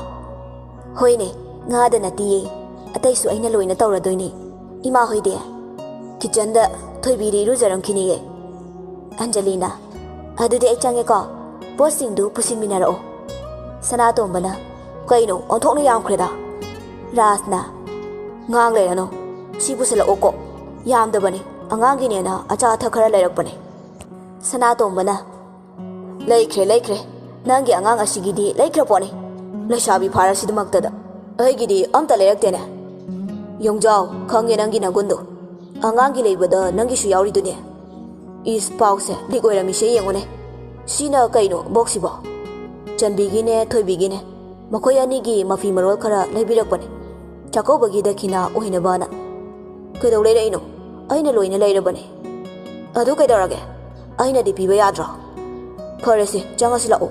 "ꯍꯣꯏꯅꯦ, ꯉꯥꯗ ꯅꯠꯇꯤꯌꯦ, ꯑꯇꯩꯁꯨ ꯑꯩꯅ ꯂꯣꯏꯅ ꯇꯧꯔꯗꯣꯏꯅꯦ꯫ ꯏꯃꯥ ꯍꯣꯏꯗꯤ?" "ꯀꯤꯆꯟꯗ ꯊꯣꯏꯕꯤꯗꯤ ꯏꯔꯨꯖꯔꯝꯈꯤꯅꯤꯌꯦ꯫" ꯑꯟꯖꯂꯤꯅ, "ꯑꯗꯨꯗꯤ ꯑꯩ ꯆꯪꯉꯦꯀꯣ, ꯄꯣꯠꯁꯤꯡꯗꯨ ꯄꯨꯁꯤꯟꯃꯤꯟꯅꯔꯛꯑꯣ꯫" ꯁꯅꯥꯇꯣꯝꯕꯅ, "ꯀꯩꯅꯣ, ꯑꯣꯟꯊꯣꯛꯅ ꯌꯥꯝꯈ꯭ꯔꯦꯗ꯫" ꯔꯥꯖꯅ, "ꯉꯥꯡ ꯂꯩꯔꯅꯨ, ꯁꯤ ꯄꯨꯁꯤꯜꯂꯛꯑꯣꯀꯣ꯫ ꯌꯥꯝꯗꯕꯅꯤ, ꯑꯉꯥꯡꯒꯤꯅꯦꯅ ꯑꯆꯥ ꯑꯊꯛ ꯈꯔ ꯂꯩꯔꯛꯄꯅꯦ꯫" ꯁꯅꯥꯇꯣꯝꯕꯅ, "ꯂꯩꯈ꯭ꯔꯦ, ꯂꯩꯈ꯭ꯔꯦ꯫ ꯅꯪꯒꯤ ꯑꯉꯥꯡ ꯑꯁꯤꯒꯤꯗꯤ ꯂꯩꯈ꯭ꯔ ꯄꯣꯠꯅꯤ꯫ ꯂꯩꯁꯥꯕꯤ ꯐꯥꯔꯁꯤꯗꯃꯛꯇꯗ꯫ ꯑꯩꯒꯤꯗꯤ ꯑꯝꯇ ꯂꯩꯔꯛꯇꯦꯅꯦ꯫ ꯌꯣꯡꯖꯥꯎ, ꯈꯪꯉꯦ ꯅꯪꯒꯤ ꯅꯒꯨꯟꯗꯣ꯫ ꯑꯉꯥꯡꯒꯤ ꯂꯩꯕꯗ ꯅꯪꯒꯤꯁꯨ ꯌꯥꯎꯔꯤꯗꯨꯅꯦ꯫ ꯏꯁ, ꯄꯥꯎꯁꯦ ꯂꯤꯛ ꯑꯣꯏꯔꯝꯃꯤꯁꯦ ꯌꯦꯡꯉꯨꯅꯦ꯫ ꯁꯤꯅ ꯀꯩꯅꯣ ꯕꯣꯛꯁꯤꯕꯣ?" "ꯆꯟꯕꯤꯒꯤꯅꯦ, ꯊꯣꯏꯕꯤꯒꯤꯅꯦ꯫ ꯃꯈꯣꯏ ꯑꯅꯤꯒꯤ ꯃꯐꯤ ꯃꯔꯣꯜ ꯈꯔ ꯂꯩꯕꯤꯔꯛꯄꯅꯦ, ꯆꯥꯛꯀꯧꯕꯒꯤ ꯗꯈꯤꯅꯥ ꯑꯣꯏꯅꯕꯅ꯫" "ꯀꯩꯗꯧ ꯂꯩꯔꯛꯏꯅꯣ? ꯑꯩꯅ ꯂꯣꯏꯅ ꯂꯩꯔꯕꯅꯦ꯫" "ꯑꯗꯨ ꯀꯩꯗꯧꯔꯒꯦ? ꯑꯩꯅꯗꯤ ꯄꯤꯕ ꯌꯥꯗ꯭ꯔꯣ?" "ꯐꯔꯦꯁꯦ, ꯆꯪꯉꯁꯤ ꯂꯥꯛꯑꯣ꯫"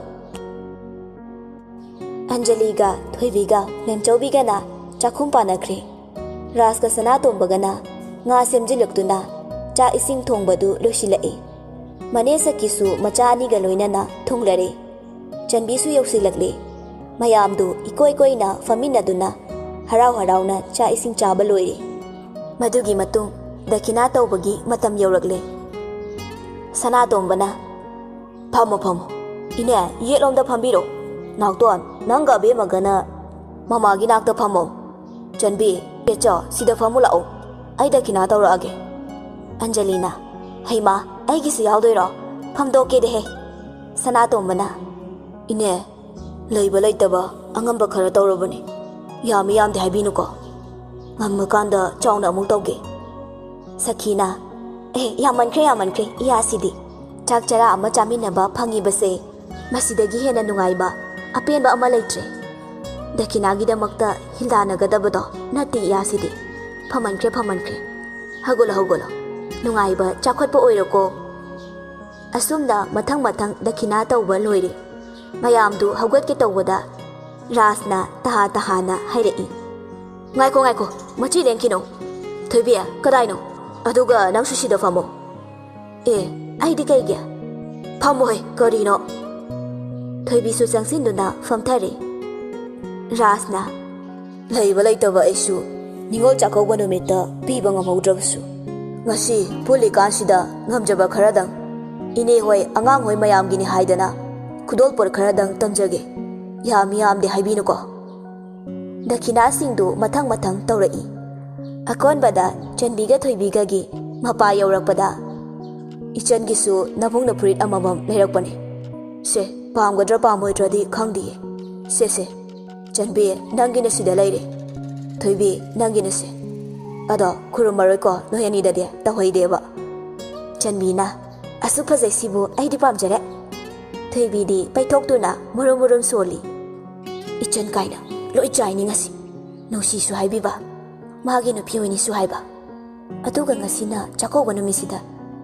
ꯑꯟꯖꯂꯤꯒ ꯊꯣꯏꯕꯤꯒ ꯃꯦꯝꯆꯧꯕꯤꯒꯅ ꯆꯥꯛꯈꯨꯝ ꯄꯥꯟꯅꯈ꯭ꯔꯦ꯫ ꯔꯥꯖꯀ ꯁꯅꯥꯇꯣꯝꯕꯒꯅ ꯉꯥ ꯁꯦꯝꯖꯤꯜꯂꯛꯇꯨꯅ ꯆꯥꯛ ꯏꯁꯤꯡ ꯊꯣꯡꯕꯗꯨ ꯂꯣꯏꯁꯤꯜꯂꯛꯏ꯫ ꯃꯅꯦ ꯁꯈꯤꯁꯨ ꯃꯆꯥ ꯑꯅꯤꯒ ꯂꯣꯏꯅꯅ ꯊꯨꯡꯂꯔꯦ꯫ ꯆꯟꯕꯤꯁꯨ ꯌꯧꯁꯤꯜꯂꯛꯂꯦ꯫ ꯃꯌꯥꯝꯗꯨ ꯏꯀꯣꯏ ꯀꯣꯏꯅ ꯐꯝꯃꯤꯟꯅꯗꯨꯅ ꯍꯔꯥꯎ ꯍꯔꯥꯎꯅ ꯆꯥꯛ ꯏꯁꯤꯡ ꯆꯥꯕ ꯂꯣꯏꯔꯦ꯫ ꯃꯗꯨꯒꯤ ꯃꯇꯨꯡ ꯗꯈꯤꯅꯥ ꯇꯧꯕꯒꯤ ꯃꯇꯝ ꯌꯧꯔꯛꯂꯦ꯫ ꯁꯅꯥꯇꯣꯝꯕꯅ, "ꯐꯝꯃꯣ, ꯐꯝꯃꯣ꯫ ꯏꯅꯦ, ꯌꯦꯠꯂꯣꯝꯗ ꯐꯝꯕꯤꯔꯣ꯫ ꯅꯥꯎꯇꯣꯟ, ꯅꯪꯒ ꯑꯕꯦꯝꯃꯒꯅ ꯃꯃꯥꯒꯤ ꯅꯥꯛꯇ ꯐꯝꯃꯣ꯫ ꯆꯟꯕꯤ, ꯄꯦꯆꯣ, ꯁꯤꯗ ꯐꯝꯃꯨ ꯂꯥꯛꯑꯣ꯫ ꯑꯩ ꯗꯈꯤꯅꯥ ꯇꯧꯔꯛꯑꯒꯦ꯫ ꯑꯟꯖꯂꯤꯅ, ꯍꯩꯃꯥ, ꯑꯩꯒꯤꯁꯨ ꯌꯥꯎꯗꯣꯏꯔꯣ? ꯐꯝꯗꯣꯛꯀꯦꯗꯦꯍꯦ꯫ ꯁꯅꯥꯇꯣꯝꯕꯅ, ꯏꯅꯦ, ꯂꯩꯕ ꯂꯩꯇꯕ ꯑꯉꯝꯕ ꯈꯔ ꯇꯧꯔꯕꯅꯤ꯫ ꯌꯥꯝꯃꯤ ꯌꯥꯝꯗꯦ ꯍꯥꯏꯕꯤꯅꯨꯀꯣ꯫ ꯉꯝꯃꯀꯥꯟꯗ ꯆꯥꯎꯅ ꯑꯃꯨꯛ ꯇꯧꯒꯦ꯫ ꯁꯈꯤꯅ, ꯑꯦ, ꯌꯥꯝꯃꯟꯈ꯭ꯔꯦ, ꯌꯥꯝꯃꯟꯈ꯭ꯔꯦ, ꯏꯌꯥꯁꯤꯗꯤ꯫ ꯆꯥꯛ ꯆꯔꯥ ꯑꯃ ꯆꯥꯃꯤꯟꯅꯕ ꯐꯪꯉꯤꯕꯁꯦ ꯃꯁꯤꯗꯒꯤ ꯍꯦꯟꯅ ꯅꯨꯡꯉꯥꯏꯕ, ꯑꯄꯦꯟꯕ ꯑꯃ ꯂꯩꯇ꯭ꯔꯦ꯫ ꯗꯈꯤꯅꯥꯒꯤꯗꯃꯛꯇ ꯍꯤꯜꯗꯥꯅꯒꯗꯕꯗꯣ ꯅꯠꯇꯦ ꯏꯌꯥꯁꯤꯗꯤ꯫ ꯐꯃꯟꯈ꯭ꯔꯦ, ꯐꯃꯟꯈ꯭ꯔꯦ꯫ ꯍꯧꯒꯠꯂꯣ, ꯍꯧꯒꯠꯂꯣ꯫ ꯅꯨꯡꯉꯥꯏꯕ ꯆꯥꯎꯈꯠꯄ ꯑꯣꯏꯔꯣꯀꯣ꯫ ꯑꯁꯨꯝꯅ ꯃꯊꯪ ꯃꯊꯪ ꯗꯈꯤꯅꯥ ꯇꯧꯕ ꯂꯣꯏꯔꯦ꯫ ꯃꯌꯥꯝꯗꯨ ꯍꯧꯒꯠꯀꯦ ꯇꯧꯕꯗ ꯔꯥꯖꯅ ꯇꯍꯥ ꯇꯍꯥꯅ ꯍꯥꯏꯔꯛꯏ, "ꯉꯥꯏꯈꯣ, ꯉꯥꯏꯈꯣ, ꯃꯆꯤ ꯂꯦꯡꯈꯤꯅꯣ꯫ ꯊꯣꯏꯕꯤ, ꯀꯗꯥꯏꯅꯣ? ꯑꯗꯨꯒ ꯅꯪꯁꯨ ꯁꯤꯗ ꯐꯝꯃꯣ꯫" "ꯑꯦ, ꯑꯩꯗꯤ ꯀꯩꯒꯤ?" "ꯐꯝꯃꯣꯍꯦ, ꯀꯔꯤꯅꯣ?" ꯊꯣꯏꯕꯤꯁꯨ ꯆꯪꯁꯤꯟꯗꯨꯅ ꯐꯝꯊꯔꯦ꯫ ꯔꯥꯖꯅ, ꯂꯩꯕ ꯂꯩꯇꯕ ꯑꯩꯁꯨ ꯅꯤꯉꯣꯜ ꯆꯥꯛꯀꯧꯕ ꯅꯨꯃꯤꯠꯇ ꯄꯤꯕ ꯉꯝꯍꯧꯗ꯭ꯔꯕꯁꯨ, ꯉꯁꯤ ꯄꯨꯜꯂꯤꯀꯥꯟꯁꯤꯗ ꯉꯝꯖꯕ ꯈꯔꯗꯪ ꯏꯅꯦ ꯍꯣꯏ, ꯑꯉꯥꯡ ꯍꯣꯏ ꯃꯌꯥꯝꯒꯤꯅꯤ ꯍꯥꯏꯗꯅ ꯈꯨꯗꯣꯜꯄꯣꯠ ꯈꯔꯗꯪ ꯇꯝꯖꯒꯦ꯫ ꯌꯥꯝ ꯌꯥꯝꯗꯦ ꯍꯥꯏꯕꯤꯅꯨꯀꯣ꯫ ꯗꯈꯤꯅꯥꯁꯤꯡꯗꯨ ꯃꯊꯪ ꯃꯊꯪ ꯇꯧꯔꯛꯏ꯫ ꯑꯀꯣꯟꯕꯗ ꯆꯟꯕꯤꯒ ꯊꯣꯏꯕꯤꯒꯒꯤ ꯃꯄꯥ ꯌꯧꯔꯛꯄꯗ, "ꯏꯆꯟꯒꯤꯁꯨ ꯅꯕꯨꯡꯅ ꯐꯨꯔꯤꯠ ꯑꯃꯃꯝ ꯂꯩꯔꯛꯄꯅꯦ꯫ ꯁꯦ, ꯄꯥꯝꯒꯗ꯭ꯔꯥ ꯄꯥꯝꯃꯣꯏꯗ꯭ꯔꯗꯤ ꯈꯪꯗꯤꯌꯦ꯫ ꯁꯦ, ꯁꯦ, ꯆꯟꯕꯤ, ꯅꯪꯒꯤꯅ ꯁꯤꯗ ꯂꯩꯔꯦ꯫ ꯊꯣꯏꯕꯤ, ꯅꯪꯒꯤꯅ ꯁꯦ꯫ ꯑꯗꯣ ꯈꯨꯔꯨꯝꯃꯔꯣꯏꯀꯣ, ꯅꯣꯏ ꯑꯅꯤꯗꯗꯤ ꯇꯧꯍꯩꯗꯦꯕ꯫" ꯆꯟꯕꯤꯅ, "ꯑꯁꯨꯛ ꯐꯖꯩꯁꯤꯕꯨ ꯑꯩꯗꯤ ꯄꯥꯝꯖꯔꯦ꯫" ꯊꯣꯏꯕꯤꯗꯤ ꯄꯩꯊꯣꯛꯇꯨꯅ ꯃꯨꯔꯨꯝ ꯃꯨꯔꯨꯝ ꯁꯣꯜꯂꯤ꯫ "ꯏꯆꯟ ꯀꯥꯏꯅ ꯂꯣꯏ ꯆꯥꯏꯅꯤ ꯉꯁꯤ꯫ ꯅꯨꯡꯁꯤꯁꯨ ꯍꯥꯏꯕꯤꯕ, ꯃꯥꯒꯤ ꯅꯨꯄꯤ ꯑꯣꯏꯅꯤꯁꯨ ꯍꯥꯏꯕ꯫ ꯑꯗꯨꯒ ꯉꯁꯤꯅ ꯆꯥꯛꯀꯧꯕ ꯅꯨꯃꯤꯠꯁꯤꯗ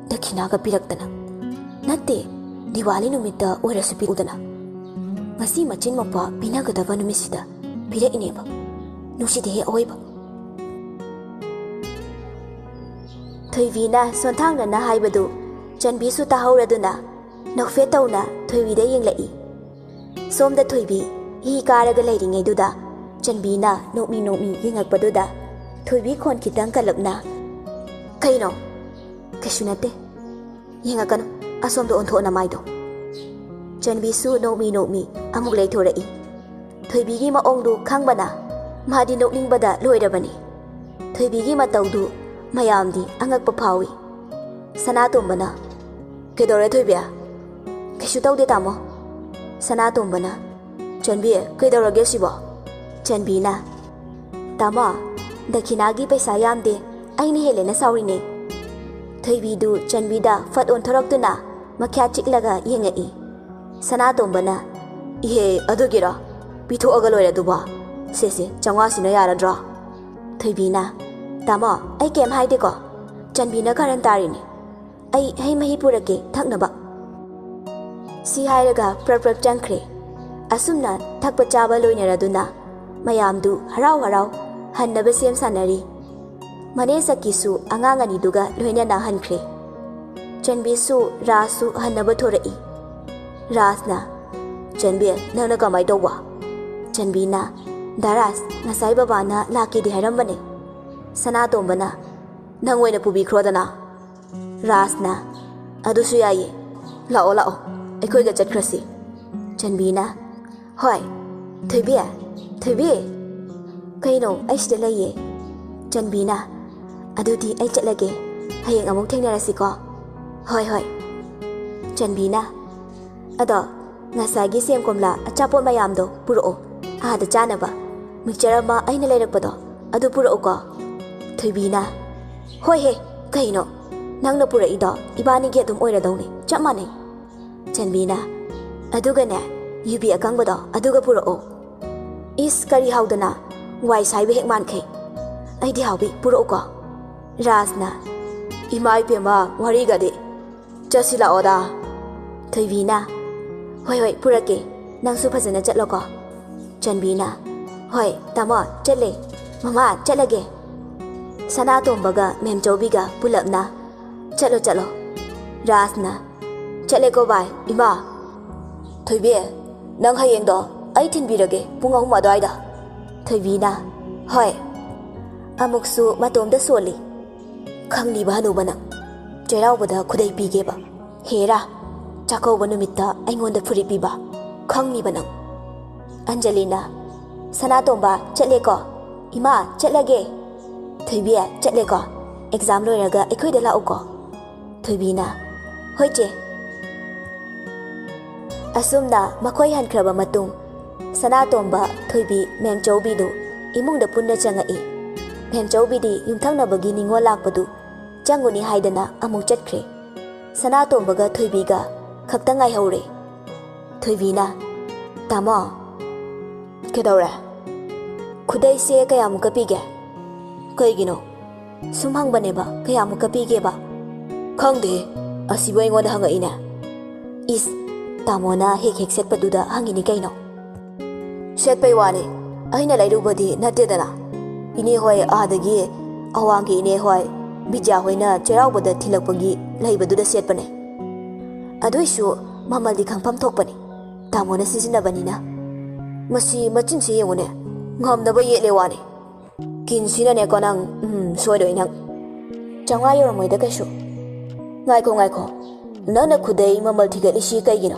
ꯗꯈꯤꯅꯥꯒ ꯄꯤꯔꯛꯇꯅ꯫ ꯅꯠꯇꯦ, ꯗꯤꯋꯥꯂꯤ ꯅꯨꯃꯤꯠꯇ ꯑꯣꯏꯔꯁꯨ ꯄꯤꯔꯛꯎꯗꯅ꯫ ꯉꯁꯤ ꯃꯆꯤꯟ ꯃꯧꯄ꯭ꯋꯥ ꯄꯤꯅꯒꯗꯕ ꯅꯨꯃꯤꯠꯁꯤꯗ ꯄꯤꯔꯛꯏꯅꯦꯕ꯫ ꯅꯨꯡꯁꯤꯗꯦꯍꯦ ꯑꯑꯣꯏꯕ꯫" ꯊꯣꯏꯕꯤꯅ ꯁꯣꯟꯊꯥꯡꯅꯅ ꯍꯥꯏꯕꯗꯨ ꯆꯟꯕꯤꯁꯨ ꯇꯥꯍꯧꯔꯗꯨꯅ ꯅꯣꯛꯐꯦꯠ ꯇꯧꯅ ꯊꯣꯏꯕꯤꯗ ꯌꯦꯡꯂꯛꯏ꯫ ꯁꯣꯝꯗ ꯊꯣꯏꯕꯤ ꯍꯤ ꯀꯥꯔꯒ ꯂꯩꯔꯤꯉꯩꯗꯨꯗ ꯆꯟꯕꯤꯅ ꯅꯣꯛꯃꯤ ꯅꯣꯛꯃꯤ ꯌꯦꯡꯉꯛꯄꯗꯨꯗ ꯊꯣꯏꯕꯤ ꯈꯣꯟ ꯈꯤꯇꯪ ꯀꯜꯂꯞꯅ, "ꯀꯩꯅꯣ?" "ꯀꯩꯁꯨ ꯅꯠꯇꯦ꯫ ꯌꯦꯡꯉꯛꯀꯅꯨ, ꯑꯁꯣꯝꯗ ꯑꯣꯟꯊꯣꯛꯑꯣ ꯅꯃꯥꯏꯗꯣ꯫" ꯆꯟꯕꯤꯁꯨ ꯅꯣꯛꯃꯤ ꯅꯣꯛꯃꯤ ꯑꯃꯨꯛ ꯂꯩꯊꯣꯔꯛꯏ꯫ ꯊꯣꯏꯕꯤꯒꯤ ꯃꯑꯣꯡꯗꯨ ꯈꯪꯕꯅ ꯃꯥꯗꯤ ꯅꯣꯛꯅꯤꯡꯕꯗ ꯂꯣꯏꯔꯕꯅꯤ꯫ ꯊꯣꯏꯕꯤꯒꯤ ꯃꯇꯧꯗꯨ ꯃꯌꯥꯝꯗꯤ ꯑꯉꯛꯄ ꯐꯥꯎꯏ꯫ ꯁꯅꯥꯇꯣꯝꯕꯅ, "ꯀꯩꯗꯧꯔꯦ ꯊꯣꯏꯕꯤ?" "ꯀꯩꯁꯨ ꯇꯧꯗꯦ ꯇꯥꯃꯣ꯫" ꯁꯅꯥꯇꯣꯝꯕꯅ, "ꯆꯟꯕꯤ, ꯀꯩꯗꯧꯔꯒꯦ ꯁꯤꯕꯣ?" ꯆꯟꯕꯤꯅ, "ꯇꯥꯃꯣ, ꯗꯈꯤꯅꯥꯒꯤ ꯄꯩꯁꯥ ꯌꯥꯝꯗꯦ, ꯑꯩꯅ ꯍꯦꯜꯂꯦꯅ ꯁꯥꯎꯔꯤꯅꯦ꯫" ꯊꯣꯏꯕꯤꯗꯨ ꯆꯟꯕꯤꯗ ꯐꯠ ꯑꯣꯟꯊꯣꯔꯛꯇꯨꯅ ꯃꯈ꯭ꯌꯥꯠ ꯆꯤꯛꯂꯒ ꯌꯦꯡꯉꯛꯏ꯫ ꯁꯅꯥꯇꯣꯝꯕꯅ, "ꯏꯍꯦ, ꯑꯗꯨꯒꯤꯔꯣ? ꯄꯤꯊꯣꯛꯑꯒ ꯂꯣꯏꯔꯦ ꯑꯗꯨꯕꯣ꯫ ꯁꯦ ꯁꯦ, ꯆꯥꯝꯃꯉꯥꯁꯤꯅ ꯌꯥꯔꯗ꯭ꯔꯣ?" ꯊꯣꯏꯕꯤꯅ, "ꯇꯥꯃꯣ, ꯑꯩ ꯀꯩꯝ ꯍꯥꯏꯗꯦꯀꯣ꯫ ꯆꯟꯕꯤꯅ ꯀꯥꯔꯟ ꯇꯥꯔꯤꯅꯦ꯫ ꯑꯩ ꯍꯩ ꯃꯍꯤ ꯄꯨꯔꯛꯀꯦ ꯊꯛꯅꯕ꯫" ꯁꯤ ꯍꯥꯏꯔꯒ ꯄ꯭ꯔꯞ ꯄ꯭ꯔꯞ ꯆꯪꯈ꯭ꯔꯦ꯫ ꯑꯁꯨꯝꯅ ꯊꯛꯄ ꯆꯥꯕ ꯂꯣꯏꯅꯔꯗꯨꯅ ꯃꯌꯥꯝꯗꯨ ꯍꯔꯥꯎ ꯍꯔꯥꯎ ꯍꯟꯅꯕ ꯁꯦꯝ ꯁꯥꯟꯅꯔꯤ꯫ ꯃꯅꯦ ꯁꯛꯀꯤꯁꯨ ꯑꯉꯥꯡ ꯑꯅꯤꯗꯨꯒ ꯂꯣꯏꯅꯅ ꯍꯟꯈ꯭ꯔꯦ꯫ ꯆꯟꯕꯤꯁꯨ ꯔꯥꯖꯁꯨ ꯍꯟꯅꯕ ꯊꯣꯔꯛꯏ꯫ ꯔꯥꯖꯅ, "ꯆꯟꯕꯤ, ꯅꯪꯅ ꯀꯃꯥꯏ ꯇꯧꯕ?" ꯆꯟꯕꯤꯅ, "ꯗꯥ ꯔꯥꯖ, ꯉꯁꯥꯏ ꯕꯕꯥꯅ ꯂꯥꯛꯀꯦꯗꯤ ꯍꯥꯏꯔꯝꯕꯅꯦ꯫" ꯁꯅꯥꯇꯣꯝꯕꯅ, "ꯅꯪ ꯑꯣꯏꯅ ꯄꯨꯕꯤꯈ꯭ꯔꯣꯗꯅ꯫" ꯔꯥꯖꯅ, "ꯑꯗꯨꯁꯨ ꯌꯥꯏꯌꯦ, ꯂꯥꯛꯑꯣ ꯂꯥꯛꯑꯣ, ꯑꯩꯈꯣꯏꯒ ꯆꯠꯈ꯭ꯔꯁꯤ꯫" ꯆꯟꯕꯤꯅ, "ꯍꯣꯏ꯫ ꯊꯣꯏꯕꯤ, ꯊꯣꯏꯕꯤ!" "ꯀꯩꯅꯣ, ꯑꯩ ꯁꯤꯗ ꯂꯩꯌꯦ꯫" ꯆꯟꯕꯤꯅ, "ꯑꯗꯨꯗꯤ ꯑꯩ ꯆꯠꯂꯒꯦ, ꯍꯌꯦꯡ ꯑꯃꯨꯛ ꯊꯦꯡꯅꯔꯁꯤꯀꯣ꯫" "ꯍꯣꯏ ꯍꯣꯏ꯫" ꯆꯟꯕꯤꯅ, "ꯑꯗꯣ ꯉꯁꯥꯏꯒꯤ ꯁꯦꯝ ꯀꯣꯝꯂꯥ ꯑꯆꯥꯄꯣꯠ ꯃꯌꯥꯝꯗꯣ ꯄꯨꯔꯛꯑꯣ, ꯑꯥꯗ ꯆꯥꯅꯕ꯫ ꯃꯤꯛꯆꯔ ꯑꯃ ꯑꯩꯅ ꯂꯩꯔꯛꯄꯗꯣ, ꯑꯗꯨ ꯄꯨꯔꯛꯎꯀꯣ꯫" ꯊꯣꯏꯕꯤꯅ, "ꯍꯣꯏꯍꯦ, ꯀꯩꯅꯣ? ꯅꯪꯅ ꯄꯨꯔꯛꯏꯗꯣ ꯏꯕꯥꯅꯤꯒꯤ ꯑꯗꯨꯝ ꯑꯣꯏꯔꯗꯧꯅꯦ, ꯆꯞ ꯃꯥꯟꯅꯩ꯫" ꯆꯟꯕꯤꯅ, "ꯑꯗꯨꯒꯅꯦ, ꯌꯨꯕꯤ ꯑꯀꯪꯕꯗꯣ ꯑꯗꯨꯒ ꯄꯨꯔꯛꯑꯣ꯫" "ꯏꯁ, ꯀꯔꯤ ꯍꯥꯎꯗꯅ, ꯋꯥꯏ ꯁꯥꯏꯕ ꯍꯦꯛ ꯃꯥꯟꯈꯩ꯫" "ꯑꯩꯗꯤ ꯍꯥꯎꯕꯤ, ꯄꯨꯔꯛꯎꯀꯣ꯫" ꯔꯥꯖꯅ, "ꯏꯃꯥ ꯏꯄꯦꯝꯃ, ꯋꯥꯔꯤꯒꯗꯤ꯫ ꯆꯠꯁꯤ ꯂꯥꯛꯑꯣꯗ꯫" ꯊꯣꯏꯕꯤꯅ, "ꯍꯣꯏ ꯍꯣꯏ, ꯄꯨꯔꯛꯀꯦ꯫ ꯅꯪꯁꯨ ꯐꯖꯅ ꯆꯠꯂꯣꯀꯣ꯫" ꯆꯟꯕꯤꯅ, "ꯍꯣꯏ ꯇꯥꯃꯣ, ꯆꯠꯂꯦ꯫ ꯃꯃꯥ, ꯆꯠꯂꯒꯦ꯫" ꯁꯅꯥꯇꯣꯝꯕꯒ ꯃꯦꯝꯆꯧꯕꯤꯒ ꯄꯨꯂꯞꯅ, "ꯆꯠꯂꯣ ꯆꯠꯂꯣ꯫" ꯔꯥꯖꯅ, "ꯆꯠꯂꯦꯀꯣ ꯕꯥꯏ, ꯏꯃꯥ꯫" "ꯊꯣꯏꯕꯤ, ꯅꯪ ꯍꯌꯦꯡꯗꯣ ꯑꯩ ꯊꯤꯟꯕꯤꯔꯒꯦ ꯄꯨꯡ ꯑꯍꯨꯝ ꯑꯗꯨꯋꯥꯏꯗ꯫" ꯊꯣꯏꯕꯤꯅ, "ꯍꯣꯏ꯫" ꯑꯃꯨꯛꯁꯨ ꯃꯇꯣꯝꯗ ꯁꯣꯜꯂꯤ꯫ "ꯈꯪꯂꯤꯕ ꯍꯅꯨꯕ ꯅꯪ, ꯆꯩꯔꯥꯎꯕꯗ ꯈꯨꯗꯩ ꯄꯤꯒꯦꯕ꯫ ꯍꯦꯔꯥ, ꯆꯥꯛꯀꯧꯕ ꯅꯨꯃꯤꯠꯇ ꯑꯩꯉꯣꯟꯗ ꯐꯨꯔꯤꯠ ꯄꯤꯕ? ꯈꯪꯅꯤꯕ ꯅꯪ꯫ ꯑꯟꯖꯂꯤꯅ, "ꯁꯅꯥꯇꯣꯝꯕ, ꯆꯠꯂꯦꯀꯣ? ꯏꯃꯥ, ꯆꯠꯂꯒꯦ꯫ ꯊꯣꯏꯕꯤ, ꯆꯠꯂꯦꯀꯣ? ꯑꯦꯛꯖꯥꯝ ꯂꯣꯏꯔꯒ ꯑꯩꯈꯣꯏꯗ ꯂꯥꯛꯎꯀꯣ?" ꯊꯣꯏꯕꯤꯅ, "ꯍꯣꯏ ꯆꯦ꯫" ꯑꯁꯨꯝꯅ ꯃꯈꯣꯏ ꯍꯟꯈ꯭ꯔꯕ ꯃꯇꯨꯡ, ꯁꯅꯥꯇꯣꯝꯕ, ꯊꯣꯏꯕꯤ, ꯃꯦꯝꯆꯧꯕꯤꯗꯨ ꯏꯃꯨꯡꯗ ꯄꯨꯟꯅ ꯆꯪꯉꯛꯏ꯫ ꯃꯦꯝꯆꯧꯕꯤꯗꯤ ꯌꯨꯝꯊꯪꯅꯕꯒꯤ ꯅꯤꯉꯣꯜ ꯂꯥꯛꯄꯗꯨ ꯆꯪꯉꯨꯅꯤ ꯍꯥꯏꯗꯅ ꯑꯃꯨꯛ ꯆꯠꯈ꯭ꯔꯦ꯫ ꯁꯅꯥꯇꯣꯝꯕꯒ ꯊꯣꯏꯕꯤꯒ ꯈꯛꯇ ꯉꯥꯏꯍꯧꯔꯦ꯫ ꯊꯣꯏꯕꯤꯅ, "ꯇꯥꯃꯣ, ꯀꯩꯗꯧꯔꯦ? ꯈꯨꯗꯩꯁꯦ ꯀꯌꯥꯃꯨꯛꯀ ꯄꯤꯒꯦ? ꯀꯩꯒꯤꯅꯣ? ꯁꯨꯝ ꯍꯪꯕꯅꯦꯕ, ꯀꯌꯥꯃꯨꯛꯀ ꯄꯤꯒꯦꯕ?" "ꯈꯪꯗꯦ, ꯑꯁꯤꯕꯨ ꯑꯩꯉꯣꯟꯗ ꯍꯪꯉꯛꯏꯅꯦ?" "ꯏꯁ, ꯇꯥꯃꯣꯅ ꯍꯦꯛ ꯍꯦꯛ ꯁꯦꯠꯄꯗꯨꯗ ꯍꯪꯉꯤꯅꯤ ꯀꯩꯅꯣ꯫" "ꯁꯦꯠꯄꯩ ꯋꯥꯅꯤ, ꯑꯩꯅ ꯂꯩꯔꯨꯕꯗꯤ ꯅꯠꯇꯦꯗꯅ꯫ ꯏꯅꯦ ꯍꯣꯏ, ꯑꯥꯗꯒꯤ ꯑꯋꯥꯡꯒꯤ ꯏꯅꯦ ꯍꯣꯏ, ꯕꯤꯖ꯭ꯌꯥ ꯍꯣꯏꯅ ꯆꯩꯔꯥꯎꯕꯗ ꯊꯤꯜꯂꯛꯄꯒꯤ ꯂꯩꯕꯗꯨꯗ ꯁꯦꯠꯄꯅꯦ꯫ ꯑꯗꯨꯏꯁꯨ ꯃꯃꯜꯗꯤ ꯈꯪꯐꯝ ꯊꯣꯛꯄꯅꯤ, ꯇꯥꯃꯣꯅ ꯁꯤꯖꯤꯟꯅꯕꯅꯤꯅ꯫" "ꯃꯁꯤ ꯃꯆꯤꯟꯁꯤ ꯌꯦꯡꯉꯨꯅꯦ, ꯉꯝꯅꯕ ꯌꯦꯠꯂꯦ ꯋꯥꯅꯤ꯫ ꯀꯤꯟꯁꯤꯅꯅꯦꯀꯣ ꯅꯪ, ꯎꯝ, ꯁꯣꯏꯔꯣꯏ ꯅꯪ꯫ ꯆꯥꯝꯃꯉꯥ ꯌꯧꯔꯝꯃꯣꯏꯗ ꯀꯩꯁꯨ꯫" "ꯉꯥꯏꯈꯣ, ꯉꯥꯏꯈꯣ꯫ ꯅꯪꯅ ꯈꯨꯗꯩ ꯃꯃꯜ ꯊꯤꯒꯠꯂꯤꯁꯤ ꯀꯩꯒꯤꯅꯣ?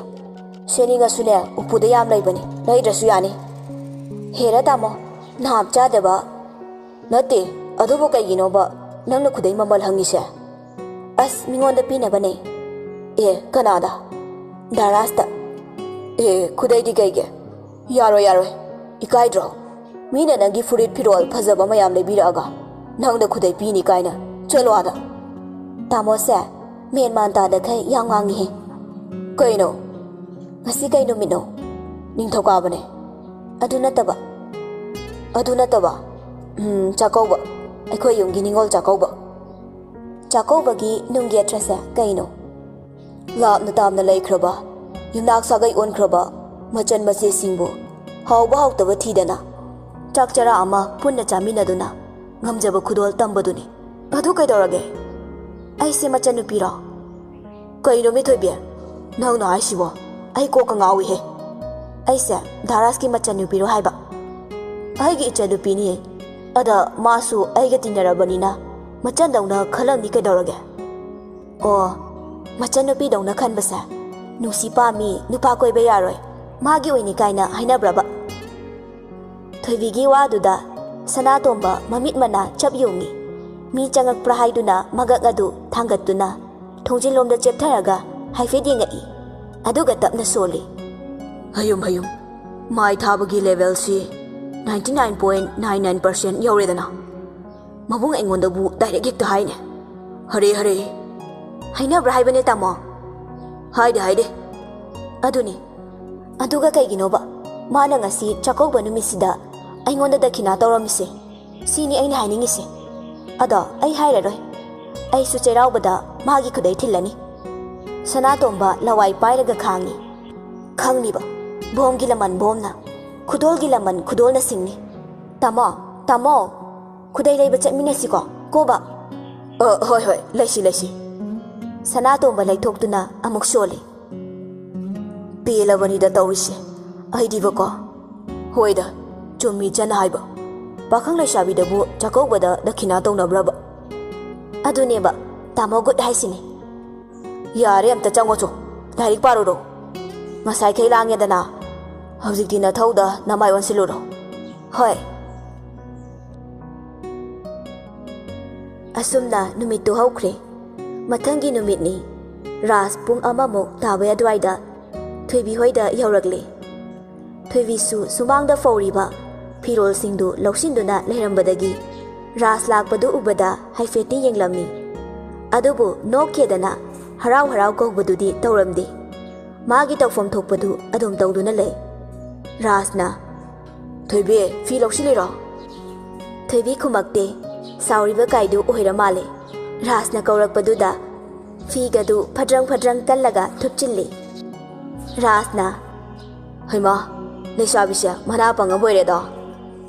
ꯁꯦꯠꯅꯤꯡꯉꯁꯨꯅꯦ, ꯎꯄꯨꯗ ꯌꯥꯝ ꯂꯩꯕꯅꯤ, ꯂꯩꯗ꯭ꯔꯁꯨ ꯌꯥꯅꯤ꯫" "ꯍꯦꯔꯥ ꯇꯥꯃꯣ, ꯅꯥꯞ ꯆꯥꯗꯕ꯫ ꯅꯠꯇꯦ, ꯑꯗꯨꯕꯨ ꯀꯩꯒꯤꯅꯣꯕ ꯅꯪꯅ ꯈꯨꯗꯩ ꯃꯃꯜ ꯍꯪꯉꯤꯁꯦ?" "ꯑꯁ, ꯃꯤꯉꯣꯟꯗ ꯄꯤꯅꯕꯅꯦ꯫" "ꯑꯦ, ꯀꯅꯥꯗ?" "ꯙꯔꯥꯖꯇ꯫" "ꯑꯦ, ꯈꯨꯗꯩꯗꯤ ꯀꯩꯒꯤ? ꯌꯥꯔꯣꯏ, ꯌꯥꯔꯣꯏ꯫ ꯏꯀꯥꯏꯗ꯭ꯔꯣ? ꯃꯤꯅ ꯅꯪꯒꯤ ꯐꯨꯔꯤꯠ ꯐꯤꯔꯣꯜ ꯐꯖꯕ ꯃꯌꯥꯝ ꯂꯩꯕꯤꯔꯛꯑꯒ ꯅꯪꯗ ꯈꯨꯗꯩ ꯄꯤꯅꯤ ꯀꯥꯏꯅ꯫ ꯆꯠꯂꯣ ꯑꯥꯗ꯫" ꯇꯥꯃꯣꯁꯦ ꯃꯦꯟ ꯃꯥꯟ ꯇꯥꯗꯈꯩ ꯌꯥꯝ ꯉꯥꯡꯉꯤꯍꯦ꯫ "ꯀꯩꯅꯣ? ꯉꯁꯤ ꯀꯩ ꯅꯨꯃꯤꯠꯅꯣ?" "ꯅꯤꯡꯊꯧꯀꯥꯕꯅꯦ꯫" "ꯑꯗꯨ ꯅꯠꯇꯕ?" "ꯑꯗꯨ ꯅꯠꯇꯕ? ꯎꯝ, ꯆꯥꯛꯀꯧꯕ꯫ ꯑꯩꯈꯣꯏ ꯌꯨꯝꯒꯤ ꯅꯤꯉꯣꯜ ꯆꯥꯛꯀꯧꯕ꯫" "ꯆꯥꯛꯀꯧꯕꯒꯤ ꯅꯨꯡꯒꯤ ꯑꯊ꯭ꯔꯁꯦ ꯀꯩꯅꯣ?" "ꯂꯥꯞꯅ ꯇꯥꯝꯅ ꯂꯩꯈ꯭ꯔꯕ, ꯌꯨꯝꯅꯥꯛ ꯁꯥꯒꯩ ꯑꯣꯟꯈ꯭ꯔꯕ ꯃꯆꯟ ꯃꯆꯦꯁꯤꯡꯕꯨ ꯍꯥꯎꯕ ꯍꯥꯎꯇꯕ ꯊꯤꯗꯅ ꯆꯥꯛ ꯆꯔꯥ ꯑꯃ ꯄꯨꯟꯅ ꯆꯥꯃꯤꯟꯅꯗꯨꯅ ꯉꯝꯖꯕ ꯈꯨꯗꯣꯜ ꯇꯝꯕꯗꯨꯅꯤ꯫" "ꯑꯗꯨ ꯀꯩꯗꯧꯔꯒꯦ? ꯑꯩꯁꯦ ꯃꯆꯟꯅꯨꯄꯤꯔꯣ?" "ꯀꯩꯅꯣ ꯃꯤꯊꯣꯏꯕꯤ, ꯅꯪꯅ ꯍꯥꯏꯁꯤꯕꯣ? ꯑꯩ ꯀꯣꯛꯀ ꯉꯥꯎꯏꯍꯦ꯫" "ꯑꯩꯁꯦ ꯙꯔꯥꯖꯀꯤ ꯃꯆꯟꯅꯨꯄꯤꯔꯣ ꯍꯥꯏꯕ?" "ꯑꯩꯒꯤ ꯏꯆꯟꯅꯨꯄꯤꯅꯤ꯫ ꯑꯗ ꯃꯥꯁꯨ ꯑꯩꯒ ꯇꯤꯟꯅꯔꯕꯅꯤꯅ ꯃꯆꯟꯗꯧꯅ ꯈꯜꯂꯝꯅꯤ ꯀꯩꯗꯧꯔꯒꯦ?" "ꯑꯣ, ꯃꯆꯟꯅꯨꯄꯤꯗꯧꯅ ꯈꯟꯕꯁꯦ ꯅꯨꯡꯁꯤ ꯄꯥꯝꯃꯤ, ꯅꯨꯄꯥ ꯀꯣꯏꯕ ꯌꯥꯔꯣꯏ, ꯃꯥꯒꯤ ꯑꯣꯏꯅꯤ ꯀꯥꯏꯅ ꯍꯥꯏꯅꯕ꯭ꯔꯕ? ꯊꯣꯏꯕꯤꯒꯤ ꯋꯥꯗꯨꯗ ꯁꯅꯥꯇꯣꯝꯕ ꯃꯃꯤꯠ ꯃꯅꯥ ꯆꯞ ꯌꯨꯡꯉꯤ꯫ ꯃꯤ ꯆꯪꯉꯛꯄ꯭ꯔꯥ ꯍꯥꯏꯗꯨꯅ ꯃꯉꯛ ꯑꯗꯨ ꯊꯥꯡꯒꯠꯇꯨꯅ ꯊꯣꯡꯖꯤꯜꯂꯣꯝꯗ ꯆꯦꯞꯊꯔꯒ ꯍꯥꯏꯐꯦꯠ ꯌꯦꯡꯉꯛꯏ꯫ ꯑꯗꯨꯒ ꯇꯞꯅ ꯁꯣꯜꯂꯤ꯫ ꯍꯌꯨꯝ, ꯍꯌꯨꯝ, ꯃꯥꯏ ꯊꯥꯕꯒꯤ ꯂꯦꯚꯦꯜꯁꯤ ninety nine point nine nine percent ꯌꯧꯔꯦꯗꯅ꯫ ꯃꯕꯨꯡ ꯑꯩꯉꯣꯟꯗꯕꯨ ꯗꯥꯏꯔꯦꯛ ꯍꯦꯛꯇ ꯍꯥꯏꯅꯦ꯫ ꯍꯔꯦ ꯍꯔꯦ꯫ ꯍꯥꯏꯅꯕ꯭ꯔꯥ ꯍꯥꯏꯕꯅꯦ, ꯇꯥꯃꯣ? ꯍꯥꯏꯗꯦ, ꯍꯥꯏꯗꯦ꯫ ꯑꯗꯨꯅꯤ꯫ ꯑꯗꯨꯒ ꯀꯩꯒꯤꯅꯣꯕ ꯃꯥꯅ ꯉꯁꯤ ꯆꯥꯛꯀꯧꯕ ꯅꯨꯃꯤꯠꯁꯤꯗ ꯑꯩꯉꯣꯟꯗ ꯗꯈꯤꯅꯥ ꯇꯧꯔꯝꯃꯤꯁꯦ? ꯁꯤꯅꯤ ꯑꯩꯅ ꯍꯥꯏꯅꯤꯡꯉꯤꯁꯦ꯫ ꯑꯗꯣ ꯑꯩ ꯍꯥꯏꯔꯔꯣꯏ꯫ ꯑꯩꯁꯨ ꯆꯩꯔꯥꯎꯕꯗ ꯃꯥꯒꯤ ꯈꯨꯗꯩ ꯊꯤꯜꯂꯅꯤ꯫ ꯁꯅꯥꯇꯣꯝꯕ ꯂꯋꯥꯏ ꯄꯥꯏꯔꯒ ꯈꯥꯡꯉꯤ꯫ ꯈꯪꯅꯤꯕ, ꯕꯣꯝꯒꯤ ꯂꯃꯟ ꯕꯣꯝꯅ, ꯈꯨꯗꯣꯜꯒꯤ ꯂꯃꯟ ꯈꯨꯗꯣꯜꯅ ꯁꯤꯡꯅꯤ꯫ ꯇꯥꯃꯣ, ꯇꯥꯃꯣ, ꯈꯨꯗꯩ ꯂꯩꯕ ꯆꯠꯃꯤꯟꯅꯁꯤꯀꯣ, ꯀꯣꯕ? ꯑ, ꯍꯣꯏ, ꯍꯣꯏ, ꯂꯩꯁꯤ, ꯂꯩꯁꯤ꯫ ꯁꯅꯥꯇꯣꯝꯕ ꯂꯩꯊꯣꯛꯇꯨꯅ ꯑꯃꯨꯛ ꯁꯣꯜꯂꯤ꯫ ꯄꯦꯜꯂꯕꯅꯤꯗ ꯇꯧꯔꯤꯁꯦ꯫ ꯑꯩꯗꯤꯕꯀꯣ꯫ ꯍꯣꯏꯗ, ꯆꯨꯝꯃꯤ ꯆꯟ ꯍꯥꯏꯕ꯫ ꯄꯥꯈꯪ ꯂꯩꯁꯥꯕꯤꯗꯕꯨ ꯆꯥꯛꯀꯧꯕꯗ ꯗꯈꯤꯅꯥ ꯇꯧꯅꯕ꯭ꯔꯕ? ꯑꯗꯨꯅꯦꯕ, ꯇꯥꯃꯣ ꯒꯨꯠ ꯍꯥꯏꯁꯤꯅꯦ꯫ ꯌꯥꯔꯦ, ꯑꯝꯇ ꯆꯪꯉꯣ ꯆꯣ꯫ ꯂꯥꯏꯔꯤꯛ ꯄꯥꯔꯨꯔꯣ꯫ ꯉꯁꯥꯏꯈꯩ ꯂꯥꯡꯉꯦꯗꯅ꯫ ꯍꯧꯖꯤꯛꯇꯤ ꯅꯊꯧꯗ ꯅꯃꯥꯏ ꯑꯣꯟꯁꯤꯜꯂꯨꯔꯣ꯫ ꯍꯣꯏ꯫ ꯑꯁꯨꯝꯅ ꯅꯨꯃꯤꯠꯇꯨ ꯍꯧꯈ꯭ꯔꯦ꯫ ꯃꯊꯪꯒꯤ ꯅꯨꯃꯤꯠꯅꯤ꯫ ꯔꯥꯖ ꯄꯨꯡ ꯑꯃꯃꯨꯛ ꯇꯥꯕꯩ ꯑꯗꯨꯋꯥꯏꯗ ꯊꯣꯏꯕꯤ ꯍꯣꯏꯗ ꯌꯧꯔꯛꯂꯦ꯫ ꯊꯣꯏꯕꯤꯁꯨ ꯁꯨꯃꯥꯡꯗ ꯐꯧꯔꯤꯕ ꯐꯤꯔꯣꯜꯁꯤꯡꯗꯨ ꯂꯧꯁꯤꯟꯗꯨꯅ ꯂꯩꯔꯝꯕꯗꯒꯤ ꯔꯥꯖ ꯂꯥꯛꯄꯗꯨ ꯎꯕꯗ ꯍꯥꯏꯐꯦꯠꯇꯤ ꯌꯦꯡꯂꯝꯃꯤ꯫ ꯑꯗꯨꯕꯨ ꯅꯣꯛꯈꯦꯗꯅ ꯍꯔꯥꯎ ꯍꯔꯥꯎ ꯀꯧꯕꯗꯨꯗꯤ ꯇꯧꯔꯝꯗꯦ꯫ ꯃꯥꯒꯤ ꯇꯧꯐꯝ ꯊꯣꯛꯄꯗꯨ ꯑꯗꯨꯝ ꯇꯧꯗꯨꯅ ꯂꯩ꯫ ꯔꯥꯖꯅ, "ꯊꯣꯏꯕꯤ, ꯐꯤ ꯂꯧꯁꯤꯜꯂꯤꯔꯣ?" ꯊꯣꯏꯕꯤ ꯈꯨꯝꯃꯛꯇꯦ꯫ ꯁꯥꯎꯔꯤꯕ ꯀꯥꯏꯗꯨ ꯑꯣꯏꯔ ꯃꯥꯜꯂꯦ꯫ ꯔꯥꯖꯅ ꯀꯧꯔꯛꯄꯗꯨꯗ ꯐꯤꯒꯗꯨ ꯐꯗ꯭ꯔꯪ ꯐꯗ꯭ꯔꯪ ꯀꯜꯂꯒ ꯊꯨꯞꯆꯤꯜꯂꯤ꯫ ꯔꯥꯖꯅ, "ꯍꯩꯃꯥ, ꯂꯩꯁꯥꯕꯤꯁꯦ ꯃꯅꯥ ꯄꯪꯉꯕ ꯑꯣꯏꯔꯦꯗꯣ꯫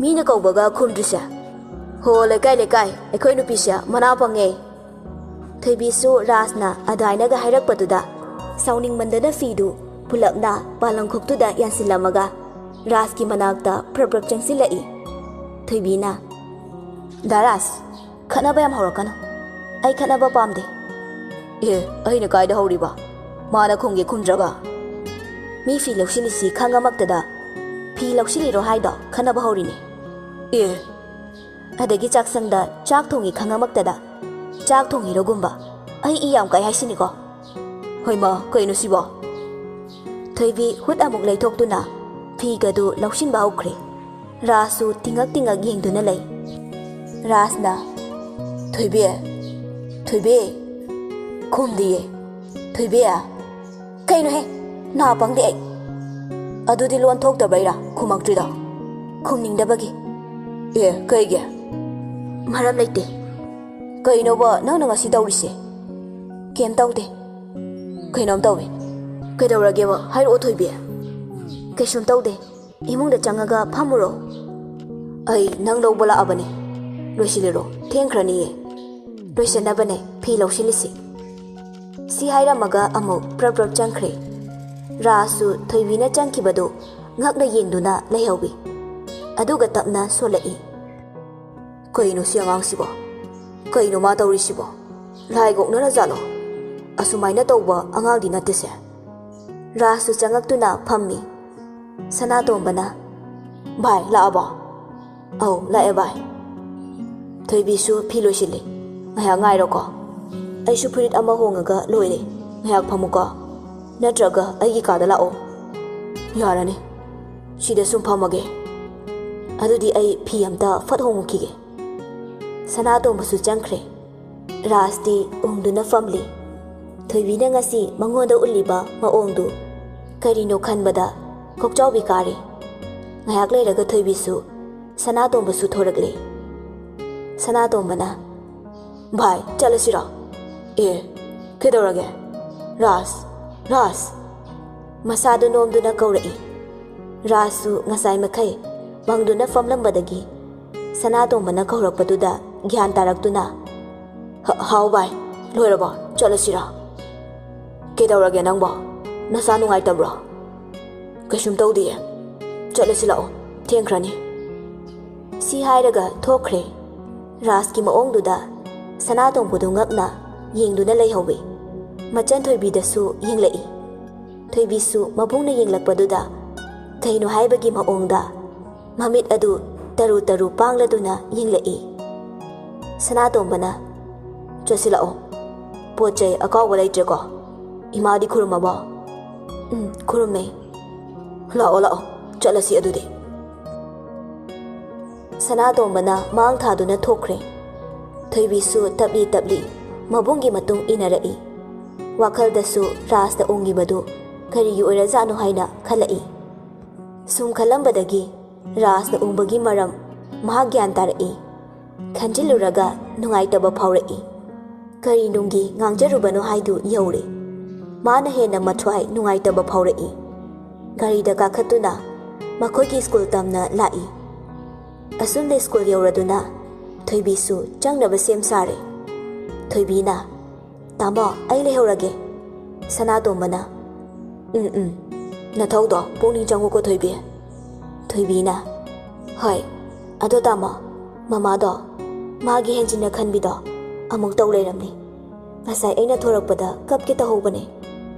ꯃꯤꯅ ꯀꯧꯕꯒ ꯈꯨꯝꯗ꯭ꯔꯤꯁꯦ꯫ ꯍꯣ, ꯂꯩꯀꯥꯏ, ꯂꯩꯀꯥꯏ, ꯑꯩꯈꯣꯏ ꯅꯨꯄꯤꯁꯦ ꯃꯅꯥ ꯄꯪꯉꯦ꯫" ꯊꯣꯏꯕꯤꯁꯨ ꯔꯥꯖꯅ ꯑꯗꯨꯃꯥꯏꯅꯒ ꯍꯥꯏꯔꯛꯄꯗꯨꯗ ꯁꯥꯎꯅꯤꯡꯃꯟꯗꯅ ꯐꯤꯗꯨ ꯄꯨꯂꯞꯅ ꯄꯥꯂꯪꯈꯣꯛꯇꯨꯗ ꯌꯥꯟꯁꯤꯜꯂꯝꯃꯒ ꯔꯥꯖꯀꯤ ꯃꯅꯥꯛꯇ ꯄ꯭ꯔꯞ ꯄ꯭ꯔꯞ ꯆꯪꯁꯤꯜꯂꯛꯏ꯫ ꯊꯣꯏꯕꯤꯅ, "ꯗꯥ ꯔꯥꯖ, ꯈꯠꯅꯕ ꯌꯥꯝ ꯍꯧꯔꯛꯀꯅꯨ꯫ ꯑꯩ ꯈꯠꯅꯕ ꯄꯥꯝꯗꯦ꯫" "ꯑꯦ, ꯑꯩꯅ ꯀꯥꯏꯗ ꯍꯧꯔꯤꯕ?" ꯃꯥꯅ ꯈꯨꯝꯒꯦ ꯈꯨꯝꯗ꯭ꯔꯒ꯫ ꯃꯤ ꯐꯤ ꯂꯧꯁꯤꯜꯂꯤꯁꯤ ꯈꯪꯉꯃꯛꯇꯗ ꯐꯤ ꯂꯧꯁꯤꯜꯂꯤꯔꯣ ꯍꯥꯏꯗꯣ ꯈꯟꯅꯕ ꯍꯧꯔꯤꯅꯦ꯫ ꯑꯦ꯫ ꯑꯗꯒꯤ ꯆꯥꯛꯁꯪꯗ ꯆꯥꯛ ꯊꯣꯡꯉꯤ ꯈꯪꯉꯃꯛꯇꯗ ꯆꯥꯛ ꯊꯣꯡꯉꯤꯔꯣꯒꯨꯝꯕ꯫ ꯑꯩ ꯏ ꯌꯥꯝ ꯀꯥꯏ ꯍꯥꯏꯁꯤꯅꯤꯀꯣ꯫ ꯍꯣꯏꯃ, ꯀꯩꯅꯣ ꯁꯤꯕꯣ? ꯊꯣꯏꯕꯤ ꯍꯨꯠ ꯑꯃꯨꯛ ꯂꯩꯊꯣꯛꯇꯨꯅ ꯐꯤꯒꯗꯨ ꯂꯧꯁꯤꯟꯕ ꯍꯧꯈ꯭ꯔꯦ꯫ ꯔꯥꯖꯁꯨ ꯇꯤꯡꯉꯛ ꯇꯤꯡꯉꯛ ꯌꯦꯡꯗꯨꯅ ꯂꯩ꯫ ꯔꯥꯖꯅ, "ꯊꯣꯏꯕꯤ, ꯊꯣꯏꯕꯤ, ꯈꯨꯝꯗꯤꯌꯦ꯫ ꯊꯣꯏꯕꯤ, ꯀꯩꯅꯣꯍꯦ, ꯅꯥ ꯄꯪꯗꯦ ꯑꯩ꯫ ꯑꯗꯨꯗꯤ ꯂꯣꯟ ꯊꯣꯛꯇꯕꯩꯔꯥ ꯈꯨꯝꯃꯛꯇ꯭ꯔꯤꯗꯣ? ꯈꯨꯝꯅꯤꯡꯗꯕꯒꯤ?" "ꯑꯦ, ꯀꯩꯒꯤ?" "ꯃꯔꯝ ꯂꯩꯇꯦ꯫" "ꯀꯩꯅꯣꯕ ꯅꯪꯅ ꯉꯁꯤ ꯇꯧꯔꯤꯁꯦ?" "ꯀꯩꯝ ꯇꯧꯗꯦ꯫" "ꯀꯩꯅꯣꯝ ꯇꯧꯋꯦ꯫" "ꯀꯩꯗꯧꯔꯒꯦꯕ? ꯍꯥꯏꯔꯛꯑꯣ, ꯊꯣꯏꯕꯤ꯫" "ꯀꯩꯁꯨꯝ ꯇꯧꯗꯦ꯫ ꯏꯃꯨꯡꯗ ꯆꯪꯉꯒ ꯐꯝꯃꯨꯔꯣ꯫ ꯑꯩ ꯅꯪ ꯂꯧꯕ ꯂꯥꯛꯑꯕꯅꯦ꯫ ꯂꯣꯏꯁꯤꯜꯂꯨꯔꯣ, ꯊꯦꯡꯈ꯭ꯔꯅꯤꯌꯦ꯫ ꯂꯣꯏꯁꯤꯟꯅꯕꯅꯦ ꯐꯤ ꯂꯧꯁꯤꯜꯂꯤꯁꯤ꯫" ꯁꯤ ꯍꯥꯏꯔꯝꯃꯒ ꯑꯃꯨꯛ ꯄ꯭ꯔꯞ ꯄ꯭ꯔꯞ ꯆꯪꯈ꯭ꯔꯦ꯫ ꯔꯥꯖꯁꯨ ꯊꯣꯏꯕꯤꯅ ꯆꯪꯈꯤꯕꯗꯨ ꯉꯛꯅ ꯌꯦꯡꯗꯨꯅ ꯂꯩꯍꯧꯏ꯫ ꯑꯗꯨꯒ ꯇꯞꯅ ꯁꯣꯜꯂꯛꯏ꯫ "ꯀꯩꯅꯣ ꯁꯤ ꯑꯉꯥꯡꯁꯤꯕꯣ? ꯀꯩꯅꯣ ꯃꯥ ꯇꯧꯔꯤꯁꯤꯕꯣ? ꯂꯥꯏꯒ ꯑꯣꯛꯅꯔꯖꯥꯠꯂꯣ? ꯑꯁꯨꯃꯥꯏꯅ ꯇꯧꯕ ꯑꯉꯥꯡꯗꯤ ꯅꯠꯇꯦꯁꯦ꯫" ꯔꯥꯖꯁꯨ ꯆꯪꯉꯛꯇꯨꯅ ꯐꯝꯃꯤ꯫ ꯁꯅꯥꯇꯣꯝꯕꯅ, "ꯚꯥꯏ, ꯂꯥꯛꯑꯕꯣ?" "ꯑꯧ, ꯂꯥꯛꯑꯦ ꯚꯥꯏ꯫" "ꯊꯣꯏꯕꯤꯁꯨ ꯐꯤ ꯂꯣꯏꯁꯤꯜꯂꯤ꯫ ꯉꯥꯏꯍꯥꯛ ꯉꯥꯏꯔꯣꯀꯣ꯫ ꯑꯩꯁꯨ ꯐꯨꯔꯤꯠ ꯑꯃ ꯍꯣꯡꯉꯒ ꯂꯣꯏꯔꯦ꯫ ꯉꯥꯏꯍꯥꯛ ꯐꯝꯃꯨꯀꯣ꯫ ꯅꯠꯇ꯭ꯔꯒ ꯑꯩꯒꯤ ꯀꯥꯗ ꯂꯥꯛꯑꯣ꯫" "ꯌꯥꯔꯅꯤ꯫ ꯁꯤꯗ ꯁꯨꯝ ꯐꯝꯃꯒꯦ꯫ ꯑꯗꯨꯗꯤ ꯑꯩ ꯐꯤ ꯑꯝꯇ ꯐꯠ ꯍꯣꯡꯉꯨꯈꯤꯒꯦ꯫" ꯁꯅꯥꯇꯣꯝꯕꯁꯨ ꯆꯪꯈ꯭ꯔꯦ꯫ ꯔꯥꯖꯇꯤ ꯎꯪꯗꯨꯅ ꯐꯝꯂꯤ꯫ ꯊꯣꯏꯕꯤꯅ ꯉꯁꯤ ꯃꯉꯣꯟꯗ ꯎꯠꯂꯤꯕ ꯃꯑꯣꯡꯗꯨ ꯀꯔꯤꯅꯣ ꯈꯟꯕꯗ ꯀꯣꯛꯆꯥꯎꯕꯤ ꯀꯥꯔꯦ꯫ ꯉꯥꯏꯍꯥꯛ ꯂꯩꯔꯒ ꯊꯣꯏꯕꯤꯁꯨ, ꯁꯅꯥꯇꯣꯝꯕꯁꯨ ꯊꯣꯔꯛꯂꯦ꯫ ꯁꯅꯥꯇꯣꯝꯕꯅ, "ꯚꯥꯏ, ꯆꯠꯂꯁꯤꯔꯣ?" "ꯑꯦ, ꯀꯩꯗꯧꯔꯒꯦ?" "ꯔꯥꯖ, ꯔꯥꯖ!" ꯃꯁꯥꯗꯨ ꯅꯣꯝꯗꯨꯅ ꯀꯧꯔꯛꯏ꯫ ꯔꯥꯖꯁꯨ ꯉꯁꯥꯏ ꯃꯈꯩ ꯃꯪꯗꯨꯅ ꯐꯝꯂꯝꯕꯗꯒꯤ ꯁꯅꯥꯇꯣꯝꯕꯅ ꯀꯧꯔꯛꯄꯗꯨꯗ ꯒ꯭ꯌꯥꯟ ꯇꯥꯔꯛꯇꯨꯅ, "ꯍ-, ꯍꯥꯎ ꯚꯥꯏ, ꯂꯣꯏꯔꯕꯣ? ꯆꯠꯂꯁꯤꯔꯥ?" "ꯀꯩꯗꯧꯔꯒꯦ ꯅꯪꯕꯣ? ꯅꯁꯥ ꯅꯨꯡꯉꯥꯏꯇꯕ꯭ꯔꯣ?" "ꯀꯩꯁꯨꯝ ꯇꯧꯗꯤꯌꯦ꯫ ꯆꯠꯂꯁꯤ ꯂꯥꯛꯑꯣ, ꯊꯦꯡꯈ꯭ꯔꯅꯤ꯫" ꯁꯤ ꯍꯥꯏꯔꯒ ꯊꯣꯛꯈ꯭ꯔꯦ꯫ ꯔꯥꯖꯀꯤ ꯃꯑꯣꯡꯗꯨꯗ ꯁꯅꯥꯇꯣꯝꯕꯗꯨ ꯉꯛꯅ ꯌꯦꯡꯗꯨꯅ ꯂꯩꯍꯧꯏ꯫ ꯃꯆꯟ ꯊꯣꯏꯕꯤꯗꯁꯨ ꯌꯦꯡꯂꯛꯏ꯫ ꯊꯣꯏꯕꯤꯁꯨ ꯃꯕꯨꯡꯅ ꯌꯦꯡꯂꯛꯄꯗꯨꯗ ꯀꯩꯅꯣ ꯍꯥꯏꯕꯒꯤ ꯃꯑꯣꯡꯗ ꯃꯃꯤꯠ ꯑꯗꯨ ꯇꯔꯨ ꯇꯔꯨ ꯄꯥꯡꯂꯗꯨꯅ ꯌꯦꯡꯂꯛꯏ꯫ ꯁꯅꯥꯇꯣꯝꯕꯅ, "ꯆꯠꯁꯤꯜꯂꯛꯑꯣ, ꯄꯣꯠ ꯆꯩ ꯑꯀꯥꯎꯕ ꯂꯩꯇ꯭ꯔꯦꯀꯣ? ꯏꯃꯥꯗꯤ ꯈꯨꯔꯨꯝꯃꯕꯣ?" "ꯎꯝ, ꯈꯨꯔꯨꯝꯃꯦ꯫" "ꯂꯥꯛꯑꯣ, ꯂꯥꯛꯑꯣ, ꯆꯠꯂꯁꯤ ꯑꯗꯨꯗꯤ꯫" ꯁꯅꯥꯇꯣꯝꯕꯅ ꯃꯥꯡ ꯊꯥꯗꯨꯅ ꯊꯣꯛꯈ꯭ꯔꯦ꯫ ꯊꯣꯏꯕꯤꯁꯨ ꯇꯞꯂꯤ ꯇꯞꯂꯤ ꯃꯕꯨꯡꯒꯤ ꯃꯇꯨꯡ ꯏꯟꯅꯔꯛꯏ꯫ ꯋꯥꯈꯜꯗꯁꯨ ꯔꯥꯖꯅ ꯎꯡꯉꯤꯕꯗꯨ ꯀꯔꯤꯒꯤ ꯑꯣꯏꯔꯖꯥꯠꯅꯣ ꯍꯥꯏꯅ ꯈꯜꯂꯛꯏ꯫ ꯁꯨꯝ ꯈꯜꯂꯝꯕꯗꯒꯤ ꯔꯥꯖꯅ ꯎꯡꯕꯒꯤ ꯃꯔꯝ ꯃꯍꯥꯛ ꯒ꯭ꯌꯥꯟ ꯇꯥꯔꯛꯏ꯫ ꯈꯟꯖꯤꯜꯂꯨꯔꯒ ꯅꯨꯡꯉꯥꯏꯇꯕ ꯐꯥꯎꯔꯛꯏ꯫ ꯀꯔꯤ ꯅꯨꯡꯒꯤ ꯉꯥꯡꯖꯔꯨꯕꯅꯣ ꯍꯥꯏꯗꯨ ꯌꯧꯔꯦ꯫ ꯃꯥꯅ ꯍꯦꯟꯅ ꯃꯊ꯭ꯋꯥꯏ ꯅꯨꯡꯉꯥꯏꯇꯕ ꯐꯥꯎꯔꯛꯏ꯫ ꯒꯥꯔꯤꯗ ꯀꯥꯈꯠꯇꯨꯅ ꯃꯈꯣꯏꯒꯤ ꯁ꯭ꯀꯨꯜ ꯇꯝꯅ ꯂꯥꯛꯏ꯫ ꯑꯁꯨꯝꯅ ꯁ꯭ꯀꯨꯜ ꯌꯧꯔꯗꯨꯅ ꯊꯣꯏꯕꯤꯁꯨ ꯆꯪꯅꯕ ꯁꯦꯝ ꯁꯥꯔꯦ꯫ ꯊꯣꯏꯕꯤꯅ, "ꯇꯥꯃꯣ, ꯑꯩ ꯂꯩꯍꯧꯔꯒꯦ꯫" ꯁꯅꯥꯇꯣꯝꯕꯅ, "ꯎꯝ, ꯎꯝ, ꯅꯊꯧꯗꯣ ꯄꯨꯛꯅꯤꯡ ꯆꯪꯉꯨꯀꯣ, ꯊꯣꯏꯕꯤ꯫" ꯊꯣꯏꯕꯤꯅ, "ꯍꯣꯏ, ꯑꯗꯣ ꯇꯥꯃꯣ, ꯃꯃꯥꯗꯣ ꯃꯥꯒꯤ ꯍꯦꯟꯖꯤꯟꯅ ꯈꯟꯕꯤꯗꯣ ꯑꯃꯨꯛ ꯇꯧ ꯂꯩꯔꯝꯃꯤ꯫ ꯉꯁꯥꯏ ꯑꯩꯅ ꯊꯣꯔꯛꯄꯗ ꯀꯞꯀꯦ ꯇꯧꯍꯧꯕꯅꯦ꯫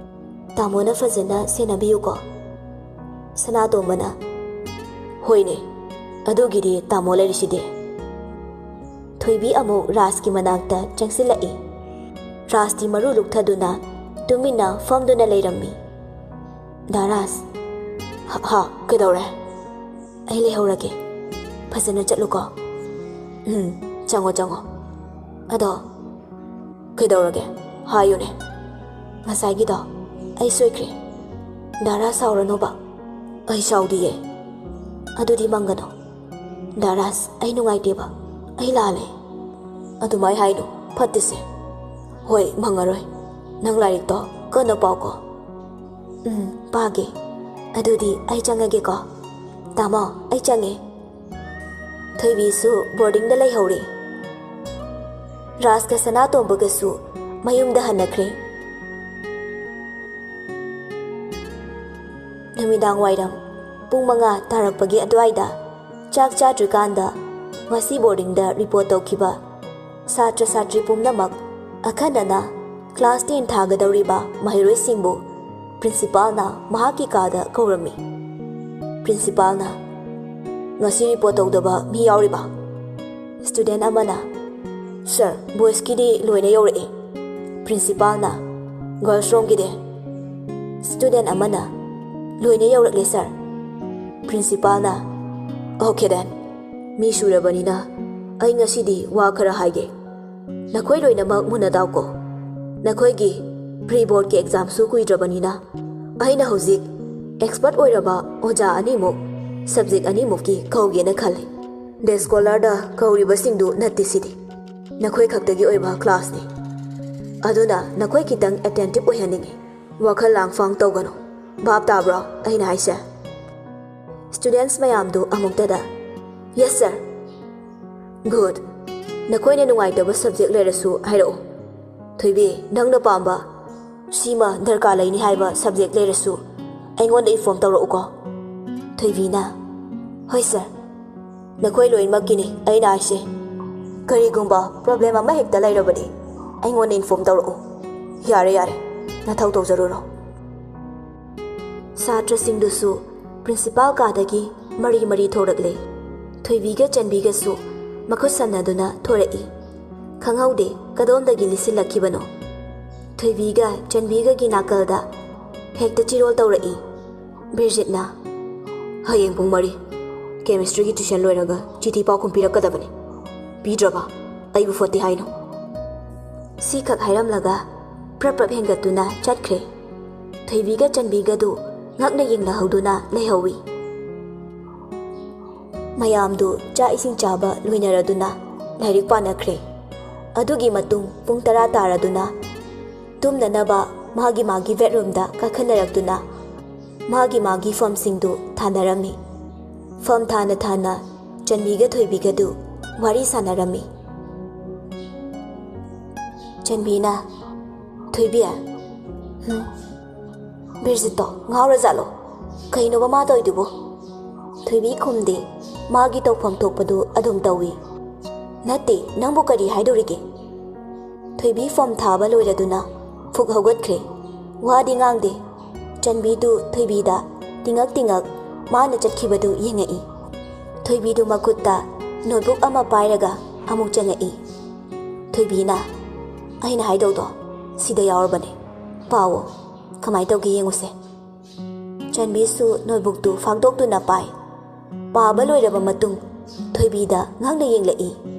ꯇꯥꯃꯣꯅ ꯐꯖꯅ ꯁꯦꯟꯅꯕꯤꯌꯨꯀꯣ꯫" ꯁꯅꯥꯇꯣꯝꯕꯅ, "ꯍꯣꯏꯅꯦ, ꯑꯗꯨꯒꯤꯗꯤ ꯇꯥꯃꯣ ꯂꯩꯔꯤꯁꯤꯗꯤ꯫" ꯊꯣꯏꯕꯤ ꯑꯃꯨꯛ ꯔꯥꯖꯀꯤ ꯃꯅꯥꯛꯇ ꯆꯪꯁꯤꯜꯂꯛꯏ꯫ ꯔꯥꯖꯇꯤ ꯃꯔꯨ ꯂꯨꯛꯊꯗꯨꯅ ꯇꯨꯃꯤꯟꯅ ꯐꯝꯗꯨꯅ ꯂꯩꯔꯝꯃꯤ꯫ "ꯗꯥ ꯔꯥꯖ꯫" "ꯍ-, ꯍꯥ, ꯀꯩꯗꯧꯔꯦ?" "ꯑꯩ ꯂꯩꯍꯧꯔꯒꯦ꯫ ꯐꯖꯅ ꯆꯠꯂꯨꯀꯣ꯫" "ꯎꯝ, ꯆꯪꯉꯣ, ꯆꯪꯉꯣ꯫ ꯑꯗꯣ ꯀꯩꯗꯧꯔꯒꯦ? ꯍꯥꯏꯌꯨꯅꯦ꯫" "ꯉꯁꯥꯏꯒꯤꯗꯣ ꯑꯩ ꯁꯣꯏꯈ꯭ꯔꯦ꯫ ꯗꯥ ꯔꯥꯖ ꯁꯥꯎꯔꯅꯣꯕ꯫" "ꯑꯩ ꯁꯥꯎꯗꯤꯌꯦ꯫" "ꯑꯗꯨꯗꯤ ꯃꯪꯒꯅꯨ꯫ ꯗꯥ ꯔꯥꯖ, ꯑꯩ ꯅꯨꯡꯉꯥꯏꯇꯦꯕ꯫ ꯑꯩ ꯂꯥꯜꯂꯦ꯫" "ꯑꯗꯨꯃꯥꯏ ꯍꯥꯏꯅꯨ, ꯐꯠꯇꯦꯁꯦ꯫" "ꯍꯣꯏ, ꯃꯪꯉꯔꯣꯏ꯫ ꯅꯪ ꯂꯥꯏꯔꯤꯛꯇꯣ ꯀꯟꯅ ꯄꯥꯎꯀꯣ꯫" "ꯎꯝ, ꯄꯥꯒꯦ꯫ ꯑꯗꯨꯗꯤ ꯑꯩ ꯆꯪꯉꯒꯦꯀꯣ꯫ ꯇꯥꯃꯣ, ꯑꯩ ꯆꯪꯉꯦ꯫" ꯊꯣꯏꯕꯤꯁꯨ ꯕꯣꯔꯗꯤꯡꯗ ꯂꯩꯍꯧꯔꯦ꯫ ꯔꯥꯖꯀ ꯁꯅꯥꯇꯣꯝꯕꯒꯁꯨ ꯃꯌꯨꯝꯗ ꯍꯟꯅꯈ꯭ꯔꯦ꯫ ꯅꯨꯃꯤꯗꯥꯡ ꯋꯥꯏꯔꯝ ꯄꯨꯡ ꯃꯉꯥ ꯇꯥꯔꯛꯄꯒꯤ ꯑꯗꯨꯋꯥꯏꯗ, ꯆꯥꯛ ꯆꯥꯗ꯭ꯔꯤꯀꯥꯟꯗ ꯉꯁꯤ ꯕꯣꯔꯗꯤꯡꯗ ꯔꯤꯄꯣꯔꯠ ꯇꯧꯈꯤꯕ ꯁꯥꯇ꯭ꯔ ꯁꯥꯇ꯭ꯔꯤ ꯄꯨꯝꯅꯃꯛ ꯑꯈꯟꯅꯅ ꯀ꯭ꯂꯥꯁ ꯇꯦꯟ ꯊꯥꯒꯗꯧꯔꯤꯕ ꯃꯍꯩꯔꯣꯏꯁꯤꯡꯕꯨ ꯄ꯭ꯔꯤꯟꯁꯤꯄꯥꯜꯅ ꯃꯍꯥꯛꯀꯤ ꯀꯥꯗ ꯀꯧꯔꯝꯃꯤ꯫ ꯄ꯭ꯔꯤꯟꯁꯤꯄꯥꯜꯅ, "ꯉꯁꯤ ꯔꯤꯄꯣꯔꯠ ꯇꯧꯗꯕ ꯃꯤ ꯌꯥꯎꯔꯤꯕ?" ꯁ꯭ꯇꯨꯗꯦꯟ ꯑꯃꯅ, "ꯁꯔ, ꯕꯣꯏꯁꯀꯤꯗꯤ ꯂꯣꯏꯅ ꯌꯧꯔꯛꯏ꯫" ꯄ꯭ꯔꯤꯟꯁꯤꯄꯥꯜꯅ, "ꯒꯔꯜꯁ ꯔꯣꯝꯒꯤꯗꯤ?" ꯁ꯭ꯇꯨꯗꯦꯟ ꯑꯃꯅ, "ꯂꯣꯏꯅ ꯌꯧꯔꯛꯂꯦ, ꯁꯔ꯫" ꯄ꯭ꯔꯤꯟꯁꯤꯄꯥꯜꯅ, "ꯑꯣꯀꯦ ꯗꯦꯟ, ꯃꯤ ꯁꯨꯔꯕꯅꯤꯅ ꯑꯩ ꯉꯁꯤꯗꯤ ꯋꯥ ꯈꯔ ꯍꯥꯏꯒꯦ꯫ ꯅꯈꯣꯏ ꯂꯣꯏꯅꯃꯛ ꯃꯨꯟꯅ ꯇꯥꯎꯀꯣ꯫ ꯅꯈꯣꯏꯒꯤ ꯄ꯭ꯔꯤ ꯕꯣꯔꯗꯀꯤ ꯑꯦꯛꯖꯥꯝꯁꯨ ꯀꯨꯏꯗ꯭ꯔꯕꯅꯤꯅ ꯑꯩꯅ ꯍꯧꯖꯤꯛ ꯑꯦꯛꯁꯄꯔꯠ ꯑꯣꯏꯔꯕ ꯑꯣꯖꯥ ꯑꯅꯤꯃꯨꯛ ꯁꯕꯖꯦꯛ ꯑꯅꯤꯃꯨꯛꯀꯤ ꯀꯧꯒꯦꯅ ꯈꯜꯂꯤ꯫ ꯗꯦ ꯁ꯭ꯀꯣꯂꯔꯗ ꯀꯧꯔꯤꯕꯁꯤꯡꯗꯨ ꯅꯠꯇꯦ ꯁꯤꯗꯤ꯫ ꯅꯈꯣꯏ ꯈꯛꯇꯒꯤ ꯑꯣꯏꯕ ꯀ꯭ꯂꯥꯁꯅꯤ꯫ ꯑꯗꯨꯅ ꯅꯈꯣꯏ ꯈꯤꯇꯪ ꯑꯦꯇꯦꯟꯇꯤꯞ ꯑꯣꯏꯍꯟꯅꯤꯡꯉꯤ꯫ ꯋꯥꯈꯜ ꯂꯥꯡꯐꯥꯡ ꯇꯧꯒꯅꯨ꯫ ꯚꯥꯞ ꯇꯥꯕ꯭ꯔꯣ ꯑꯩꯅ ꯍꯥꯏꯁꯦ?" ꯁ꯭ꯇꯨꯗꯦꯟꯠꯁ ꯃꯌꯥꯝꯗꯨ ꯑꯃꯨꯛꯇꯗ, "ꯌꯦꯁ ꯁꯔ꯫" "ꯒꯨꯗ꯫ ꯅꯈꯣꯏꯅ ꯅꯨꯡꯉꯥꯏꯇꯕ ꯁꯕꯖꯦꯛ ꯂꯩꯔꯁꯨ ꯍꯥꯏꯔꯛꯎ꯫ ꯊꯣꯏꯕꯤ, ꯅꯪꯅ ꯄꯥꯝꯕ ꯁꯤꯃ ꯗꯔꯀꯥꯔ ꯂꯩꯅꯤ ꯍꯥꯏꯕ ꯁꯕꯖꯦꯛ ꯂꯩꯔꯁꯨ ꯑꯩꯉꯣꯟꯗ ꯏꯟꯐꯣꯔꯝ ꯇꯧꯔꯛꯎꯀꯣ꯫" ꯊꯣꯏꯕꯤꯅ, "ꯍꯣꯏ ꯁꯔ꯫ ꯅꯈꯣꯏ ꯂꯣꯏꯅꯃꯛꯀꯤꯅꯤ ꯑꯩꯅ ꯍꯥꯏꯁꯦ꯫ ꯀꯔꯤꯒꯨꯝꯕ ꯄ꯭ꯔꯣꯕ꯭ꯂꯦꯝ ꯑꯃ ꯍꯦꯛꯇ ꯂꯩꯔꯕꯗꯤ ꯑꯩꯉꯣꯟꯗ ꯏꯟꯐꯣꯔꯝ ꯇꯧꯔꯛꯎ꯫ ꯌꯥꯔꯦ, ꯌꯥꯔꯦ, ꯅꯊꯧ ꯇꯧꯖꯔꯨꯔꯣ꯫" ꯁꯥꯇ꯭ꯔꯁꯤꯡꯗꯨꯁꯨ ꯄ꯭ꯔꯤꯟꯁꯤꯄꯥꯜ ꯀꯥꯗꯒꯤ ꯃꯔꯤ ꯃꯔꯤ ꯊꯣꯔꯛꯂꯦ꯫ ꯊꯣꯏꯕꯤꯒ ꯆꯟꯕꯤꯒꯁꯨ ꯃꯈꯨꯠ ꯁꯝꯅꯗꯨꯅ ꯊꯣꯔꯛꯏ꯫ ꯈꯪꯍꯧꯗꯦ ꯀꯗꯣꯝꯗꯒꯤ ꯂꯤꯠꯁꯤꯜꯂꯛꯈꯤꯕꯅꯣ꯫ ꯊꯣꯏꯕꯤꯒ ꯆꯟꯕꯤꯒꯒꯤ ꯅꯥꯀꯜꯗ ꯍꯦꯛꯇ ꯆꯤꯔꯣꯜ ꯇꯧꯔꯛꯏ꯫ ꯕꯤꯔꯖꯤꯠꯅ, "ꯍꯌꯦꯡ ꯄꯨꯡ ꯃꯔꯤ ꯀꯦꯃꯤꯁꯇ꯭ꯔꯤꯒꯤ ꯇ꯭ꯌꯨꯁꯟ ꯂꯣꯏꯔꯒ ꯆꯤꯊꯤ ꯄꯥꯎꯈꯨꯝ ꯄꯤꯔꯛꯀꯗꯕꯅꯤ꯫ ꯄꯤꯗ꯭ꯔꯕ ꯑꯩꯕꯨ ꯐꯠꯇꯦ ꯍꯥꯏꯅꯣ?" ꯁꯤꯈꯛ ꯍꯥꯏꯔꯝꯂꯒ ꯄ꯭ꯔꯞ ꯄ꯭ꯔꯞ ꯍꯦꯟꯒꯠꯇꯨꯅ ꯆꯠꯈ꯭ꯔꯦ꯫ ꯊꯣꯏꯕꯤꯒ ꯆꯟꯕꯤꯒꯗꯨ ꯉꯛꯅ ꯌꯦꯡꯅꯍꯧꯗꯨꯅ ꯂꯩꯍꯧꯏ꯫ ꯃꯌꯥꯝꯗꯨ ꯆꯥꯛ ꯏꯁꯤꯡ ꯆꯥꯕ ꯂꯣꯏꯅꯔꯗꯨꯅ ꯂꯥꯏꯔꯤꯛ ꯄꯥꯅꯈ꯭ꯔꯦ꯫ ꯑꯗꯨꯒꯤ ꯃꯇꯨꯡ ꯄꯨꯡ ꯇꯔꯥ ꯇꯥꯔꯗꯨꯅ ꯇꯨꯝꯅꯅꯕ ꯃꯥꯒꯤ ꯃꯥꯒꯤ ꯕꯦꯗꯔꯨꯝꯗ ꯀꯥꯈꯠꯅꯔꯛꯇꯨꯅ ꯃꯥꯒꯤ ꯃꯥꯒꯤ ꯐꯝꯁꯤꯡꯗꯨ ꯊꯥꯅꯔꯝꯃꯤ꯫ ꯐꯝ ꯊꯥꯅ ꯊꯥꯅ ꯆꯟꯕꯤꯒ ꯊꯣꯏꯕꯤꯒꯗꯨ ꯋꯥꯔꯤ ꯁꯥꯟꯅꯔꯝꯃꯤ꯫ ꯆꯟꯕꯤꯅ, "ꯊꯣꯏꯕꯤ, ꯍꯝ, ꯕꯤꯔꯖꯤꯠꯇꯣ ꯉꯥꯎꯔꯖꯥꯠꯂꯣ? ꯀꯩꯅꯣꯕ ꯃꯥ ꯇꯧꯔꯤꯗꯨꯕꯨ?" ꯊꯣꯏꯕꯤ ꯈꯨꯝꯗꯦ꯫ ꯃꯥꯒꯤ ꯇꯧꯐꯝ ꯊꯣꯛꯄꯗꯨ ꯑꯗꯨꯝ ꯇꯧꯏ꯫ "ꯅꯠꯇꯦ, ꯅꯪꯕꯨ ꯀꯔꯤ ꯍꯥꯏꯗꯧꯔꯤꯒꯦ?" ꯊꯣꯏꯕꯤ ꯐꯣꯝ ꯊꯥꯕ ꯂꯣꯏꯔꯗꯨꯅ ꯐꯨꯛ ꯍꯧꯒꯠꯈ꯭ꯔꯦ꯫ ꯋꯥꯗꯤ ꯉꯥꯡꯗꯦ꯫ ꯆꯟꯕꯤꯗꯨ ꯊꯣꯏꯕꯤꯗ ꯇꯤꯡꯉꯛ ꯇꯤꯡꯉꯛ ꯃꯥꯅ ꯆꯠꯈꯤꯕꯗꯨ ꯌꯦꯡꯉꯛꯏ꯫ ꯊꯣꯏꯕꯤꯗꯨ ꯃꯈꯨꯠꯇ ꯅꯣꯠꯕꯨꯛ ꯑꯃ ꯄꯥꯏꯔꯒ ꯑꯃꯨꯛ ꯆꯪꯉꯛꯏ꯫ ꯊꯣꯏꯕꯤꯅ, "ꯑꯩꯅ ꯍꯥꯏꯗꯧꯗꯣ ꯁꯤꯗ ꯌꯥꯎꯔꯕꯅꯦ, ꯄꯥꯎꯑꯣ, ꯀꯃꯥꯏ ꯇꯧꯒꯦ ꯌꯦꯡꯉꯨꯁꯦ꯫" ꯆꯟꯕꯤꯁꯨ ꯅꯣꯠꯕꯨꯛꯇꯨ ꯐꯥꯛꯇꯣꯛꯇꯨꯅ ꯄꯥꯏ꯫ ꯄꯥꯕ ꯂꯣꯏꯔꯕ ꯃꯇꯨꯡ ꯊꯣꯏꯕꯤꯗ ꯉꯛꯅ ꯌꯦꯡꯂꯛꯏ꯫